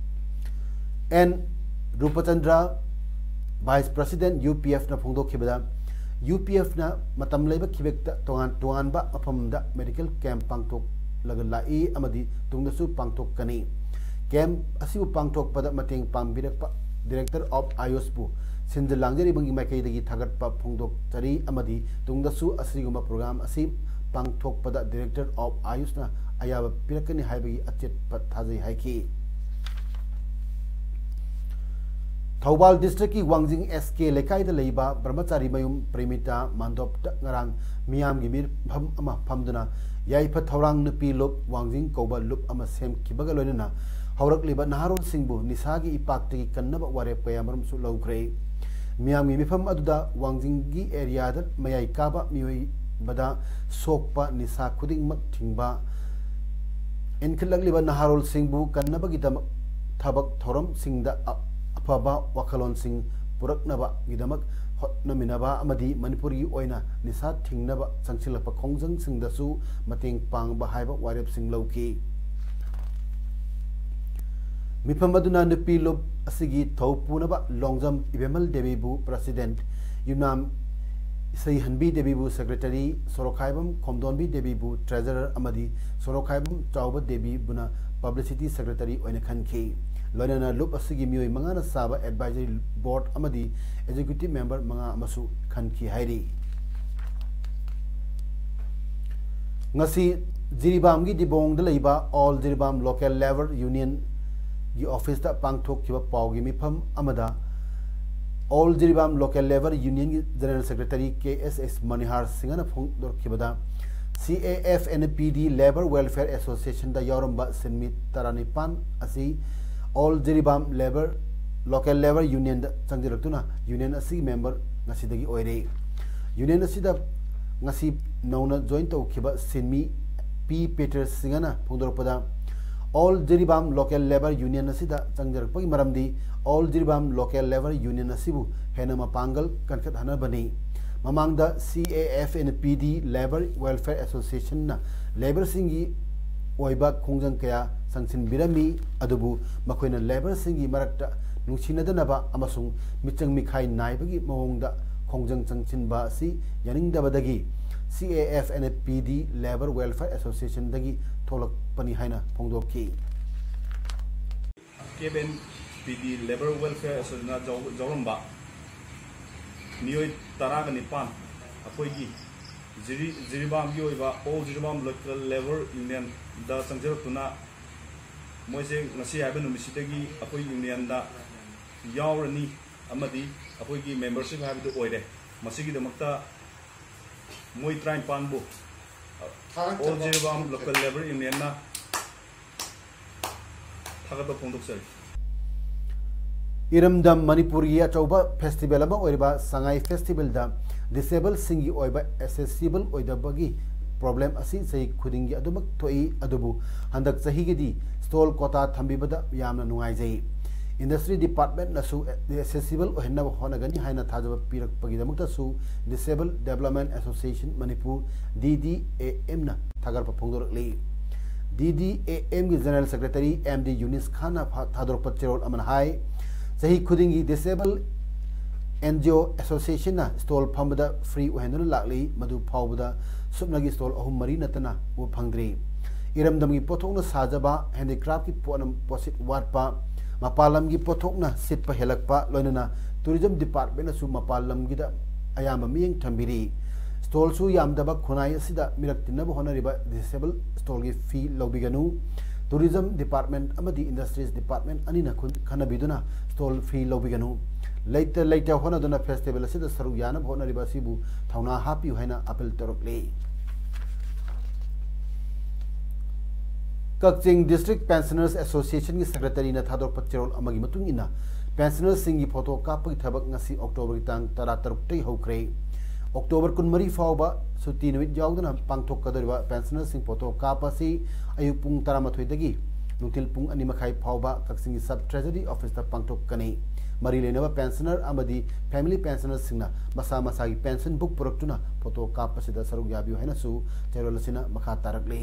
ꯑꯦꯟ ꯔꯨꯄꯆꯟꯗ꯭ꯔ, Vice President UPFꯅ ꯐꯣꯡꯗꯣꯛꯈꯤꯕꯗ, UPFꯅ ꯃꯇꯝ ꯂꯩꯕ ꯈꯤꯕꯦꯛꯇ ꯇꯣꯉꯥꯟ ꯇꯣꯉꯥꯟꯕ ꯃꯐꯝꯗ medical camp ꯄꯥꯡꯊꯣꯛꯂꯒ ꯂꯥꯛꯏ ꯑꯃꯗꯤ ꯇꯨꯡꯗꯁꯨ ꯄꯥꯡꯊꯣꯛꯀꯅꯤ꯫ Camp ꯑꯁꯤꯕꯨ ꯄꯥꯡꯊꯣꯛꯄꯗ ꯃꯇꯦꯡ ꯄꯥꯡꯕꯤꯔꯛꯄ Director of Ayushꯄꯨ ꯁꯤꯟꯖ ꯂꯥꯡꯖꯔꯤꯕꯒꯤ ꯃꯥꯏꯀꯩꯗꯒꯤ ꯊꯥꯒꯠꯄ ꯐꯣꯡꯗꯣꯛꯆꯔꯤ ꯑꯃꯗꯤ ꯇꯨꯡꯗꯁꯨ ꯑꯁꯤꯒꯨꯝꯕ program ꯑꯁꯤ ꯄꯥꯡꯊꯣꯛꯄꯗ Director of Ayushꯅ ꯑꯌꯥꯕ ꯄꯤꯔꯛꯀꯅꯤ ꯍꯥꯏꯕꯒꯤ ꯑꯆꯦꯠꯄ ꯊꯥꯖꯩ ꯍꯥꯏꯈꯤ꯫ ꯊꯧꯕꯥꯜ districtꯀꯤ ꯋꯥꯡꯖꯤꯡ SK ꯂꯩꯀꯥꯏꯗ ꯂꯩꯕ ꯕ꯭ꯔꯍꯃꯆꯥꯔꯤ ꯃꯌꯨꯝ ꯄ꯭ꯔꯦꯃꯤꯇꯥ ꯃꯥꯟꯗꯣꯞꯇ ꯉꯔꯥꯡ ꯃꯤꯌꯥꯝꯒꯤ ꯃꯤꯐꯝ ꯑꯃ ꯐꯝꯗꯨꯅ ꯌꯥꯏꯐ ꯊꯧꯔꯥꯡ ꯅꯨꯄꯤ ꯂꯨꯞ ꯋꯥꯡꯖꯤꯡ ꯀꯧꯕ ꯂꯨꯞ ꯑꯃ ꯁꯦꯝꯈꯤꯕꯒ ꯂꯣꯏꯅꯅ ꯍꯧꯔꯛꯂꯤꯕ ꯅꯍꯥꯔꯣꯜꯁꯤꯡꯕꯨ ꯅꯤꯁꯥꯒꯤ ꯏꯄꯥꯛꯇꯒꯤ ꯀꯟꯅꯕ ꯋꯥꯔꯦꯞ ꯀꯌꯥꯃꯔꯨꯝꯁꯨ ꯂꯧꯈ꯭ꯔꯦ꯫ ꯃꯤꯌꯥꯝꯒꯤ ꯃꯤꯐꯝ ꯑꯗꯨꯗ ꯋꯥꯡꯖꯤꯡꯒꯤ areaꯗ ꯃꯌꯥꯏ ꯀꯥꯕ ꯃꯤꯑꯣꯏꯕꯗ ꯁꯣꯛꯄ ꯅꯤꯁꯥ ꯈꯨꯗꯤꯡꯃꯛ ꯊꯤꯡꯕ, ꯏꯟꯈꯠꯂꯛꯂꯤꯕ ꯅꯍꯥꯔꯣꯜꯁꯤꯡꯕꯨ ꯀꯟꯅꯕꯒꯤꯗꯃꯛ ꯊꯕꯛ ꯊꯧꯔꯝꯁꯤꯡꯗ ꯑ-, ꯑꯐꯕ ꯋꯥꯈꯜꯂꯣꯟꯁꯤꯡ ꯄꯨꯔꯛꯅꯕꯒꯤꯗꯃꯛ ꯍꯣꯠꯅꯃꯤꯟꯅꯕ ꯑꯃꯗꯤ ꯃꯅꯤꯄꯨꯔꯒꯤ ꯑꯣꯏꯅ ꯅꯤꯁꯥ ꯊꯤꯡꯅꯕ ꯆꯪꯁꯤꯜꯂꯛꯄ ꯈꯣꯡꯖꯪꯁꯤꯡꯗꯁꯨ ꯃꯇꯦꯡ ꯄꯥꯡꯕ ꯍꯥꯏꯕ ꯋꯥꯔꯦꯞꯁꯤꯡ ꯂꯧꯈꯤ꯫ ꯃꯤꯐꯝ ꯑꯗꯨꯅ ꯅꯨꯄꯤ ꯂꯨꯞ ꯑꯁꯤꯒꯤ ꯊꯧ ꯄꯨꯅꯕ ꯂꯣꯡꯖꯝ ꯏꯕꯦꯝꯍꯜ ꯗꯦꯕꯤꯕꯨ President, ꯌꯨꯝꯅꯥꯝ ꯏꯁꯩꯍꯟꯕꯤ ꯗꯦꯕꯤꯕꯨ Secretary, ꯁꯣꯔꯣꯛꯈꯥꯏꯕꯝ ꯈꯣꯝꯗꯣꯟꯕꯤ ꯗꯦꯕꯤꯕꯨ Treasurer ꯑꯃꯗꯤ ꯁꯣꯔꯣꯛꯈꯥꯏꯕꯝ ꯆꯥꯎꯕ ꯗꯦꯕꯤꯕꯨꯅ Publicity Secretary ꯑꯣꯏꯅ ꯈꯟꯈꯤ꯫ ꯂꯣꯏꯅꯅ ꯂꯨꯞ ꯑꯁꯤꯒꯤ ꯃꯤꯑꯣꯏ ꯃꯉꯥꯅ ꯁꯥꯕ Advisory Board ꯑꯃꯗꯤ Executive Member ꯃꯉꯥ ꯑꯃꯁꯨ ꯈꯟꯈꯤ ꯍꯥꯏꯔꯤ꯫ ꯉꯁꯤ ꯖꯤꯔꯤꯕꯥꯝꯒꯤ ꯗꯤꯕꯣꯡꯗ ꯂꯩꯕ All Jiribam Local Labour Unionꯒꯤ officeꯇ ꯄꯥꯡꯊꯣꯛꯈꯤꯕ ꯄꯥꯎꯒꯤ ꯃꯤꯐꯝ ꯑꯃꯗ All Jiribam Local Labour Unionꯒꯤ General Secretary ꯀꯦ ꯑꯦꯁ ꯑꯦꯁ ꯃꯅꯤꯍꯥꯔ ꯁꯤꯡꯍꯅ ꯐꯣꯡꯗꯣꯛꯈꯤꯕꯗ, CAFNPD Labour Welfare Associationꯗ ꯌꯥꯎꯔꯝꯕ ꯁꯤꯟꯃꯤ ꯇꯔꯥꯅꯤꯄꯥꯟ ꯑꯁꯤ All Jiribam Labour, Local Labour Unionꯗ ꯆꯪꯁꯤꯜꯂꯛꯇꯨꯅ union ꯑꯁꯤꯒꯤ member ꯉꯁꯤꯗꯒꯤ ꯑꯣꯏꯔꯦ꯫ Union ꯑꯁꯤꯗ ꯉꯁꯤ ꯅꯧꯅ join ꯇꯧꯈꯤꯕ ꯁꯤꯟꯃꯤ ꯄꯤ ꯄꯤꯇꯔ ꯁꯤꯡꯍꯅ ꯐꯣꯡꯗꯣꯔꯛꯄꯗ, all Jiribam local labour union ꯑꯁꯤꯗ ꯆꯪꯖꯔꯛꯄꯒꯤ ꯃꯔꯝꯗꯤ all Jiribam local labour union ꯑꯁꯤꯕꯨ ꯍꯦꯟꯅ ꯃꯄꯥꯡꯒꯜ ꯀꯟꯈꯠꯍꯟꯅꯕꯅꯤ꯫ ꯃꯃꯥꯡꯗ C A F N P D labour welfare ꯑꯦꯁꯣꯁꯤꯌꯦꯁꯟꯅ ꯂꯦꯕꯔꯁꯤꯡꯒꯤ ꯑꯣꯏꯕ ꯈꯣꯡꯖꯪ ꯀꯌꯥ ꯆꯪꯁꯤꯟꯕꯤꯔꯝꯃꯤ, ꯑꯗꯨꯕꯨ ꯃꯈꯣꯏꯅ ꯂꯦꯕꯔꯁꯤꯡꯒꯤ ꯃꯔꯛꯇ ꯅꯨꯡꯁꯤꯅꯗꯅꯕ ꯑꯃꯁꯨꯡ ꯃꯤꯆꯪ ꯃꯤꯈꯥꯏ ꯅꯥꯏꯕꯒꯤ ꯃꯑꯣꯡꯗ ꯈꯣꯡꯖꯪ ꯆꯪꯁꯤꯟꯕ ꯑꯁꯤ ꯌꯥꯅꯤꯡꯗꯕꯗꯒꯤ ꯁꯤ A F N P D labour welfare ꯑꯦꯁꯣꯁꯤꯌꯦꯁꯟꯗꯒꯤ ꯊꯣꯛꯂꯛꯄꯅꯤ ꯍꯥꯏꯅ ꯐꯣꯡꯗꯣꯛꯈꯤ꯫ ꯀꯦ F N P D labour welfare ꯑꯦꯁꯣꯁꯤꯌꯦꯁꯟꯅ ꯌꯥꯎ-, ꯌꯥꯎꯔꯝꯕ ꯃꯤꯑꯣꯏ ꯇꯔꯥꯒ ꯅꯤꯄꯥꯟ ꯑꯩꯈꯣꯏꯒꯤ ꯖꯤꯔꯤ-, ꯖꯤꯔꯤꯕꯥꯝꯒꯤ ꯑꯣꯏꯕ ꯑꯣꯜ ꯖꯤꯔꯤꯕꯥꯝ ꯂꯣꯀꯦꯜ ꯂꯦꯕꯔ ꯌꯨꯅꯤꯌꯟꯗ ꯆꯪꯖꯔꯛꯇꯨꯅ ꯃꯣꯏꯁꯦ ꯉꯁꯤ ꯍꯥꯏꯕ ꯅꯨꯃꯤꯠꯁꯤꯗꯒꯤ ꯑꯩꯈꯣꯏ ꯌꯨꯅꯤꯌꯟꯗ ꯌꯥꯎꯔꯅꯤ ꯑꯃꯗꯤ ꯑꯩꯈꯣꯏꯒꯤ ꯃꯦꯝꯕꯔꯁꯤꯞ ꯍꯥꯏꯕꯗꯨ ꯑꯣꯏꯔꯦ꯫ ꯃꯁꯤꯒꯤꯗꯃꯛꯇ ꯃꯣꯏ ꯇꯔꯥꯅꯤꯄꯥꯟꯕꯨ ꯊꯥꯒꯠꯆꯕ ꯑꯣꯜ ꯖꯤꯔꯤꯕꯥꯝ ꯐꯣꯡꯗꯣꯛꯆꯔꯤ꯫ ꯂꯣꯀꯦꯜ ꯂꯦꯕꯔ ꯌꯨꯅꯤꯌꯟꯅ ꯊꯥꯒꯠꯄ ꯐꯣꯡꯗꯣꯛꯆꯔꯤ꯫ ꯏꯔꯝꯗꯝ ꯃꯅꯤꯄꯨꯔꯒꯤ ꯑꯆꯧꯕ ꯐꯦꯁꯇꯤꯚꯦꯜ ꯑꯃ ꯑꯣꯏꯔꯤꯕ ꯁꯉꯥꯏ ꯐꯦꯁꯇꯤꯚꯦꯜꯗ ꯗꯤꯁꯦꯕꯜꯁꯤꯡꯒꯤ ꯑꯣꯏꯕ ꯑꯦꯁꯦꯁꯤꯕꯜ ꯑꯣꯏꯗꯕꯒꯤ ꯄ꯭ꯔꯣꯕ꯭ꯂꯦꯝ ꯑꯁꯤ ꯆꯍꯤ ꯈꯨꯗꯤꯡꯒꯤ ꯑꯗꯨꯃꯛ ꯊꯣꯛꯏ, ꯑꯗꯨꯕꯨ ꯍꯟꯗꯛ ꯆꯍꯤꯒꯤꯗꯤ ꯁ꯭ꯇꯣꯜ ꯀꯣꯇꯥ ꯊꯝꯕꯤꯕꯗ ꯌꯥꯝꯅ ꯅꯨꯡꯉꯥꯏꯖꯩ꯫ ꯏꯟꯗꯁꯇ꯭ꯔꯤ ꯗꯤꯄꯥꯔꯠꯃꯦꯟꯠꯅꯁꯨ ꯑꯦꯁꯦꯁꯤꯕꯜ ꯑꯣꯏꯍꯟꯅꯕ ꯍꯣꯠꯅꯒꯅꯤ ꯍꯥꯏꯅ ꯊꯥꯖꯕ ꯄꯤꯔꯛꯄꯒꯤꯗꯃꯛꯇꯁꯨ ꯗꯤꯁꯦꯕꯜ ꯗꯦꯕꯂꯞꯃꯦꯟꯠ ꯑꯦꯁꯣꯁꯤꯌꯦꯁꯟ ꯃꯅꯤꯄꯨꯔ, ꯗꯤ ꯗꯤ ꯑꯦ ꯑꯦꯝꯅ ꯊꯥꯒꯠꯄ ꯐꯣꯡꯗꯣꯔꯛꯂꯤ꯫ ꯗꯤ ꯗꯤ ꯑꯦ ꯑꯦꯝꯒꯤ ꯖꯦꯅꯔꯦꯜ ꯁꯦꯀ꯭ꯔꯦꯇꯔꯤ ꯑꯦꯝ ꯗꯤ ꯌꯨꯅꯤꯁ ꯈꯥꯟꯅ ꯐ-, ꯊꯥꯗꯣꯔꯛꯄ ꯆꯦꯔꯣꯜ ꯑꯃꯅ ꯍꯥꯏ, ꯆꯍꯤ ꯈꯨꯗꯤꯡꯒꯤ disable and G O ꯑꯦꯁꯣꯁꯤꯌꯦꯁꯟꯅ stall ꯐꯝꯕꯗ free ꯑꯣꯏꯍꯟꯗꯨꯅ ꯂꯥꯛꯂꯤ꯫ ꯃꯗꯨ ꯐꯥꯎꯕꯗ ꯁꯨꯞꯅꯒꯤ ꯁ꯭ꯇꯣꯜ ꯑꯍꯨꯝ ꯃꯔꯤ ꯅꯠꯇꯅ ꯎꯕ ꯐꯪꯗ꯭ꯔꯤ꯫ ꯏꯔꯝꯗꯝꯒꯤ ꯄꯣꯠꯊꯣꯛꯅ ꯁꯥꯖꯕ ꯍꯦꯟꯗꯤꯀ꯭ꯔꯥꯐꯀꯤ ꯄꯣꯠꯅ ꯄꯣꯠꯁꯤꯠ ꯋꯥꯠꯄ, ꯃꯄꯥꯟ ꯂꯝꯒꯤ ꯄꯣꯠꯊꯣꯛꯅ ꯁꯤꯠꯄ ꯍꯦꯜꯂꯛꯄ, ꯂꯣꯏꯅꯅ ꯇꯨꯔꯤꯖꯝ ꯗꯤꯄꯥꯔꯠꯃꯦꯟꯠꯅꯁꯨ ꯃꯄꯥꯟ ꯂꯝꯒꯤꯗ ꯑꯌꯥꯝꯕ ꯃꯤꯠꯌꯦꯡ ꯊꯝꯕꯤꯔꯤ꯫ ꯁ꯭ꯇꯣꯜꯁꯨ ꯌꯥꯝꯗꯕ ꯈꯨꯟꯅꯥꯏ ꯑꯁꯤꯗ ꯃꯤꯔꯛ ꯇꯤꯟꯅꯕ ꯍꯣꯠꯅꯔꯤꯕ ꯗꯤꯁꯦꯕꯜ ꯁ꯭ꯇꯣꯜꯒꯤ ꯐꯤ ꯂꯧꯕꯤꯒꯅꯨ꯫ ꯇꯨꯔꯤꯖꯝ ꯗꯤꯄꯥꯔꯠꯃꯦꯟꯠ ꯑꯃꯗꯤ ꯏꯟꯗꯁꯇ꯭ꯔꯤꯁ ꯗꯤꯄꯥꯔꯠꯃꯦꯟꯠ ꯑꯅꯤꯅ ꯈꯨꯟ-, ꯈꯟꯅꯕꯤꯗꯨꯅ ꯁ꯭ꯇꯣꯜ ꯐꯤ ꯂꯧꯕꯤꯒꯅꯨ꯫ ꯂꯩꯇ ꯂꯩꯇ ꯍꯣꯠꯅꯗꯨꯅ ꯐꯦꯁꯇꯤꯚꯦꯜ ꯑꯁꯤꯗ ꯁꯔꯨꯛ ꯌꯥꯅꯕ ꯍꯣꯠꯅꯔꯤꯕ ꯑꯁꯤꯕꯨ ꯊꯧꯅꯥ ꯍꯥꯞꯄꯤꯌꯨ ꯍꯥꯏꯅ ꯑꯥꯄꯤꯜ ꯇꯧꯔꯛꯂꯤ꯫ ꯀꯛꯆꯤꯡ ꯗꯤꯁꯇ꯭ꯔꯤꯛ ꯄꯦꯟꯁꯅꯔꯁ ꯑꯦꯁꯣꯁꯤꯌꯦꯁꯟꯒꯤ ꯁꯦꯀ꯭ꯔꯦꯇꯔꯤꯅ ꯊꯥꯗꯣꯔꯛꯄ ꯆꯦꯔꯣꯜ ꯑꯃꯒꯤ ꯃꯇꯨꯡ ꯏꯟꯅ, ꯄꯦꯟꯁꯅꯔꯁꯤꯡꯒꯤ ꯐꯣꯇꯣ ꯀꯥꯞꯄꯒꯤ ꯊꯕꯛ ꯉꯁꯤ ꯑꯣꯛꯇꯣꯕꯔꯒꯤ ꯇꯥꯡ ꯇꯔꯥꯇꯔꯨꯛꯇꯒꯤ ꯍꯧꯈ꯭ꯔꯦ꯫ ꯑꯣꯛꯇꯣꯕꯔ ꯀꯨꯟꯃꯔꯤ ꯐꯥꯎꯕ ꯁꯨꯇꯤ ꯅꯨꯃꯤꯠ ꯌꯥꯎꯗꯅ ꯄꯥꯡꯊꯣꯛꯀꯗꯧꯔꯤꯕ ꯄꯦꯟꯁꯅꯔꯁꯤꯡ ꯐꯣꯇꯣ ꯀꯥꯞꯄ ꯑꯁꯤ ꯑꯌꯨꯛ ꯄꯨꯡ ꯇꯔꯥꯃꯥꯊꯣꯏꯗꯒꯤ ꯅꯨꯡꯊꯤꯜ ꯄꯨꯡ ꯑꯅꯤ ꯃꯈꯥꯏ ꯐꯥꯎꯕ ꯀꯛꯆꯤꯡꯒꯤ ꯁꯕ ꯇ꯭ꯔꯦꯖꯔꯤ ꯑꯣꯐꯤꯁꯇ ꯄꯥꯡꯊꯣꯛꯀꯅꯤ꯫ ꯃꯔꯤ ꯂꯩꯅꯕ ꯄꯦꯟꯁꯅꯔ ꯑꯃꯗꯤ ꯐꯦꯃꯤꯂꯤ ꯄꯦꯟꯁꯅꯔꯁꯤꯡꯅ ꯃꯁꯥ ꯃꯁꯥꯒꯤ ꯄꯦꯟꯁꯟ ꯕꯨꯛ ꯄꯨꯔꯛꯇꯨꯅ ꯐꯣꯇꯣ ꯀꯥꯞꯄꯁꯤꯗ ꯁꯔꯨꯛ ꯌꯥꯕꯤꯌꯨ ꯍꯥꯏꯅꯁꯨ ꯆꯦꯔꯣꯜ ꯑꯁꯤꯅ ꯃꯈꯥ ꯇꯥꯔꯛꯂꯤ꯫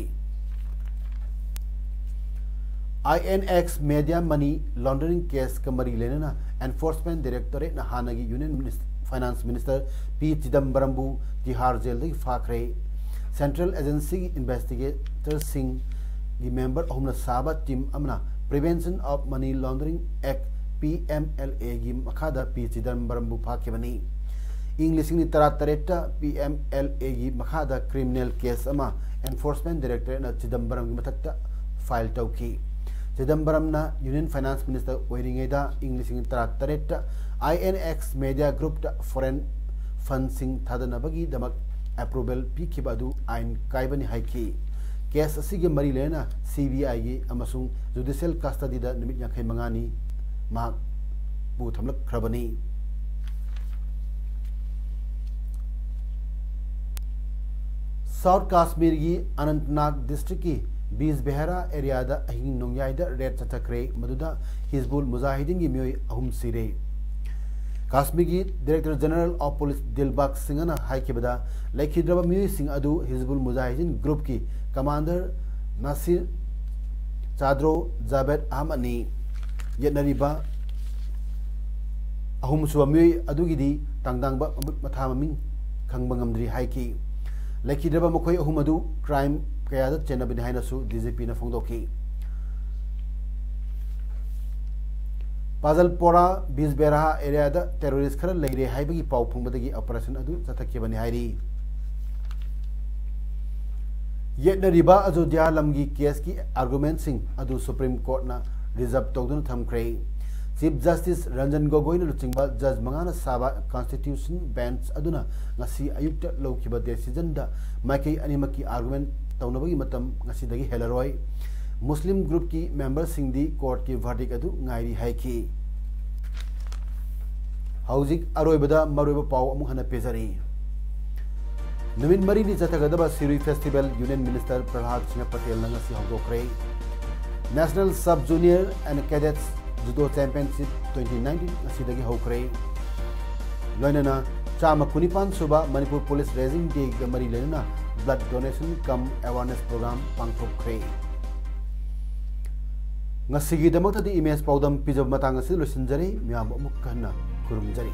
I N X media money laundering ꯀꯦꯁꯀ ꯃꯔꯤ ꯂꯩꯅꯅ ꯑꯦꯟꯐꯣꯔꯁꯃꯦꯟ ꯗꯥꯏꯔꯦꯛꯇꯣꯔꯦꯠꯅ ꯍꯥꯟꯅꯒꯤ ꯌꯨꯅꯤꯌꯟ ꯃꯤꯅꯤꯁ-, ꯐꯥꯏꯅꯥꯟꯁ ꯃꯤꯅꯤꯁꯇꯔ ꯄꯤ ꯆꯤꯗꯝꯕꯔꯝꯕꯨ ꯇꯤꯍꯥꯔ ꯖꯦꯜꯗꯒꯤ ꯐꯥꯈ꯭ꯔꯦ꯫ ꯁꯦꯟꯇ꯭ꯔꯦꯜ ꯑꯦꯖꯦꯟꯁꯤꯒꯤ ꯏꯟꯚꯦꯁꯇꯤꯒꯦꯇꯔꯁꯤꯡꯒꯤ ꯃꯦꯝꯕꯔ ꯑꯍꯨꯝꯅ ꯁꯥꯕ ꯇꯤꯝ ꯑꯃꯅ Prevention of Money Laundering Act, P M L ꯑꯦꯒꯤ ꯃꯈꯥꯗ ꯄꯤ ꯆꯤꯗꯝꯕꯔꯝꯕꯨ ꯐꯥꯈꯤꯕꯅꯤ꯫ ꯏꯪ ꯂꯤꯁꯤꯡ ꯑꯅꯤ ꯇꯔꯥꯇꯔꯦꯠꯇ ꯄꯤ ꯑꯦꯝ ꯑꯦꯜ ꯑꯦꯒꯤ ꯃꯈꯥꯗ ꯀ꯭ꯔꯤꯃꯤꯅꯦꯜ ꯀꯦꯁ ꯑꯃ ꯑꯦꯟꯐꯣꯔꯁꯃꯦꯟ ꯗꯥꯏꯔꯦꯛꯇꯣꯔꯦꯠꯅ ꯆꯤꯗꯝꯕꯔꯝꯒꯤ ꯃꯊꯛꯇ ꯐꯥꯏꯜ ꯇꯧꯈꯤ꯫ ꯆꯤꯗꯝꯕꯔꯝꯅ ꯌꯨꯅꯤꯌꯟ ꯐꯥꯏꯅꯥꯟꯁ ꯃꯤꯅꯤꯁꯇꯔ ꯑꯣꯏꯔꯤꯉꯩꯗ ꯏꯪ ꯂꯤꯁꯤꯡ ꯑꯅꯤ ꯇꯔꯥꯇꯔꯦꯠꯇ ꯑꯥꯏ ꯑꯦꯟ ꯑꯦꯛꯁ ꯃꯦꯗꯤꯌꯥ ꯒ꯭ꯔꯨꯞꯇ ꯐꯣꯔꯦꯟ ꯐꯟꯁꯤꯡ ꯊꯥꯗꯅꯕꯒꯤꯗꯃꯛ ꯑꯦꯄ꯭ꯔꯨꯕꯦꯜ ꯄꯤꯈꯤꯕ ꯑꯗꯨ ꯑꯥꯏꯟ ꯀꯥꯏꯕꯅꯤ ꯍꯥꯏꯈꯤ꯫ ꯀꯦꯁ ꯑꯁꯤꯒꯤ ꯃꯔꯤ ꯂꯩꯅꯅ ꯁꯤ ꯕꯤ ꯑꯥꯏꯒꯤ ꯑꯃꯁꯨꯡ ꯖꯨꯗꯤꯁꯤꯌꯦꯜ ꯀꯁꯇꯗꯤꯗ ꯅꯨꯃꯤꯠ ꯌꯥꯡꯈꯩ ꯃꯉꯥꯅꯤ ꯃꯍꯥꯛꯄꯨ ꯊꯝꯂꯛꯈ꯭ꯔꯕꯅꯤ꯫ ꯁꯥꯎꯠ ꯀꯥꯁꯃꯤꯔꯒꯤ ꯑꯅꯟꯇꯅꯥꯒ ꯗꯤꯁꯇ꯭ꯔꯤꯛꯀꯤ ꯕꯤꯖꯕꯦꯍꯔꯥ ꯑꯦꯔꯤꯌꯥꯗ ꯑꯍꯤꯡ ꯅꯣꯡꯌꯥꯏꯗ ꯔꯦꯗ ꯆꯠꯊꯈ꯭ꯔꯦ, ꯃꯗꯨꯗ ꯍꯤꯖꯕꯨꯜ ꯃꯨꯖꯥꯍꯤꯗꯤꯟꯒꯤ ꯃꯤꯑꯣꯏ ꯑꯍꯨꯝ ꯁꯤꯔꯦ꯫ ꯀꯥꯁꯃꯤꯔꯒꯤ ꯗꯥꯏꯔꯦꯛꯇꯔ ꯖꯦꯅꯔꯦꯜ ꯑꯣꯐ ꯄꯨꯂꯤꯁ ꯗꯤꯜꯕꯥꯒ ꯁꯤꯡꯍꯅ ꯍꯥꯏꯈꯤꯕꯗ, ꯂꯩꯈꯤꯗ꯭ꯔꯕ ꯃꯤꯑꯣꯏꯁꯤꯡ ꯑꯗꯨ ꯍꯤꯖꯕꯨꯜ ꯃꯨꯖꯥꯍꯤꯗꯤꯟ ꯒ꯭ꯔꯨꯞꯀꯤ ꯀꯃꯥꯟꯗꯔ ꯅꯥꯁꯤꯔ ꯆꯥꯗ꯭ꯔꯣ ꯖꯥꯕꯦꯗ ꯑꯍꯃꯗꯅꯤ꯫ ꯌꯦꯠꯅꯔꯤꯕ ꯑꯍꯨꯝꯁꯨꯕ ꯃꯤꯑꯣꯏ ꯑꯗꯨꯒꯤꯗꯤ ꯇꯥꯡꯗꯥꯡꯕ ꯃꯃꯤꯠ ꯃꯊꯥ ꯃꯃꯤꯡ ꯈꯪꯕ ꯉꯝꯗ꯭ꯔꯤ ꯍꯥꯏꯈꯤ꯫ ꯂꯩꯈꯤꯗ꯭ꯔꯕ ꯃꯈꯣꯏ ꯑꯍꯨꯝ ꯑꯗꯨ ꯀ꯭ꯔꯥꯏꯝ ꯀꯌꯥꯗ ꯆꯦꯟꯅꯕꯅꯤ ꯍꯥꯏꯅꯁꯨ ꯗꯤ ꯖꯤ ꯄꯤꯅ ꯐꯣꯡꯗꯣꯛꯈꯤ꯫ ꯄꯥꯖꯜꯄꯣꯔꯥ ꯕꯤꯖꯕꯦꯔꯥꯍꯥ ꯑꯦꯔꯤꯌꯥꯗ ꯇꯦꯔꯣꯔꯤꯁ ꯈꯔ ꯂꯩꯔꯦ ꯍꯥꯏꯕꯒꯤ ꯄꯥꯎ ꯐꯪꯕꯗꯒꯤ ꯑꯣꯄꯔꯦꯁꯟ ꯑꯗꯨ ꯆꯠꯊꯈꯤꯕꯅꯤ ꯍꯥꯏꯔꯤ꯫ ꯌꯦꯠꯅꯔꯤꯕ ꯑꯖꯣꯙ꯭ꯌꯥ ꯂꯝꯒꯤ ꯀꯦꯁꯀꯤ ꯑꯥꯔꯒꯨꯃꯦꯟꯁꯤꯡ ꯑꯗꯨ ꯁꯨꯄ꯭ꯔꯤꯝ ꯀꯣꯔꯠꯅ ꯔꯤꯖꯔꯚ ꯇꯧꯗꯨꯅ ꯊꯝꯈ꯭ꯔꯦ꯫ ꯆꯤꯐ ꯖꯁꯇꯤꯁ ꯔꯟꯖꯟ ꯒꯣꯒꯣꯏꯅ ꯂꯨꯆꯤꯡꯕ ꯖꯖ ꯃꯉꯥꯅ ꯁꯥꯕ ꯀꯟꯁꯇꯤꯇ꯭ꯌꯨꯁꯟ ꯕꯦꯟꯆ ꯑꯗꯨꯅ ꯉꯁꯤ ꯑꯌꯨꯛꯇ ꯂꯧꯈꯤꯕ ꯗꯦꯁꯤꯖꯟꯗ ꯃꯥꯏꯀꯩ ꯑꯅꯤꯃꯛꯀꯤ ꯑꯥꯔꯒꯨꯃꯦꯟ ꯇꯧꯅꯕꯒꯤ ꯃꯇꯝ ꯉꯁꯤꯗꯒꯤ ꯍꯦꯜꯂꯔꯣꯏ꯫ ꯃꯨꯁꯂꯤꯝ ꯒ꯭ꯔꯨꯞꯀꯤ ꯃꯦꯝꯕꯔꯁꯤꯡꯗꯤ ꯀꯣꯔꯠꯀꯤ ꯚꯔꯗꯤꯛ ꯑꯗꯨ ꯉꯥꯏꯔꯤ ꯍꯥꯏꯈꯤ꯫ ꯍꯧꯖꯤꯛ ꯑꯔꯣꯏꯕꯗ ꯃꯔꯨꯑꯣꯏꯕ ꯄꯥꯎ ꯑꯃꯨꯛ ꯍꯟꯅ ꯄꯤꯖꯔꯤ꯫ ꯅꯨꯃꯤꯠ ꯃꯔꯤꯅꯤ ꯆꯠꯊꯒꯗꯕ Shirui festival union minister Prahlad Singh ꯄꯇꯦꯜꯅ ꯉꯁꯤ ꯍꯧꯗꯣꯛꯈ꯭ꯔꯦ꯫ National sub junior and cadets judo championship twenty nineteen ꯉꯁꯤꯗꯒꯤ ꯍꯧꯈ꯭ꯔꯦ꯫ ꯂꯣꯏꯅꯅ ꯆꯥꯝꯃ ꯀꯨꯟꯅꯤꯄꯥꯟ ꯁꯨꯕ ꯃꯅꯤꯄꯨꯔ ꯄꯨꯂꯤꯁ ꯔꯦꯖꯤꯡ ꯗꯦꯒ ꯃꯔꯤ ꯂꯩꯅꯅ ꯕ꯭ꯂꯗ ꯗꯣꯅꯦꯁꯟ ꯀꯝ ꯑꯦꯋꯥꯔꯅꯦꯁ ꯄ꯭ꯔꯣꯒ꯭ꯔꯥꯝ ꯄꯥꯡꯊꯣꯛꯈ꯭ꯔꯦ꯫ ꯉꯁꯤꯒꯤꯗꯃꯛꯇꯗꯤ ꯏꯃꯦꯖ ꯄꯥꯎꯗꯝ ꯄꯤꯖꯕ ꯃꯇꯥꯡ ꯑꯁꯤꯗ ꯂꯣꯏꯁꯤꯟꯖꯔꯦ꯫ ꯃꯌꯥꯝꯕꯨ ꯑꯃꯨꯛ ꯍꯟꯅ ꯈꯨꯔꯨꯝꯖꯔꯤ꯫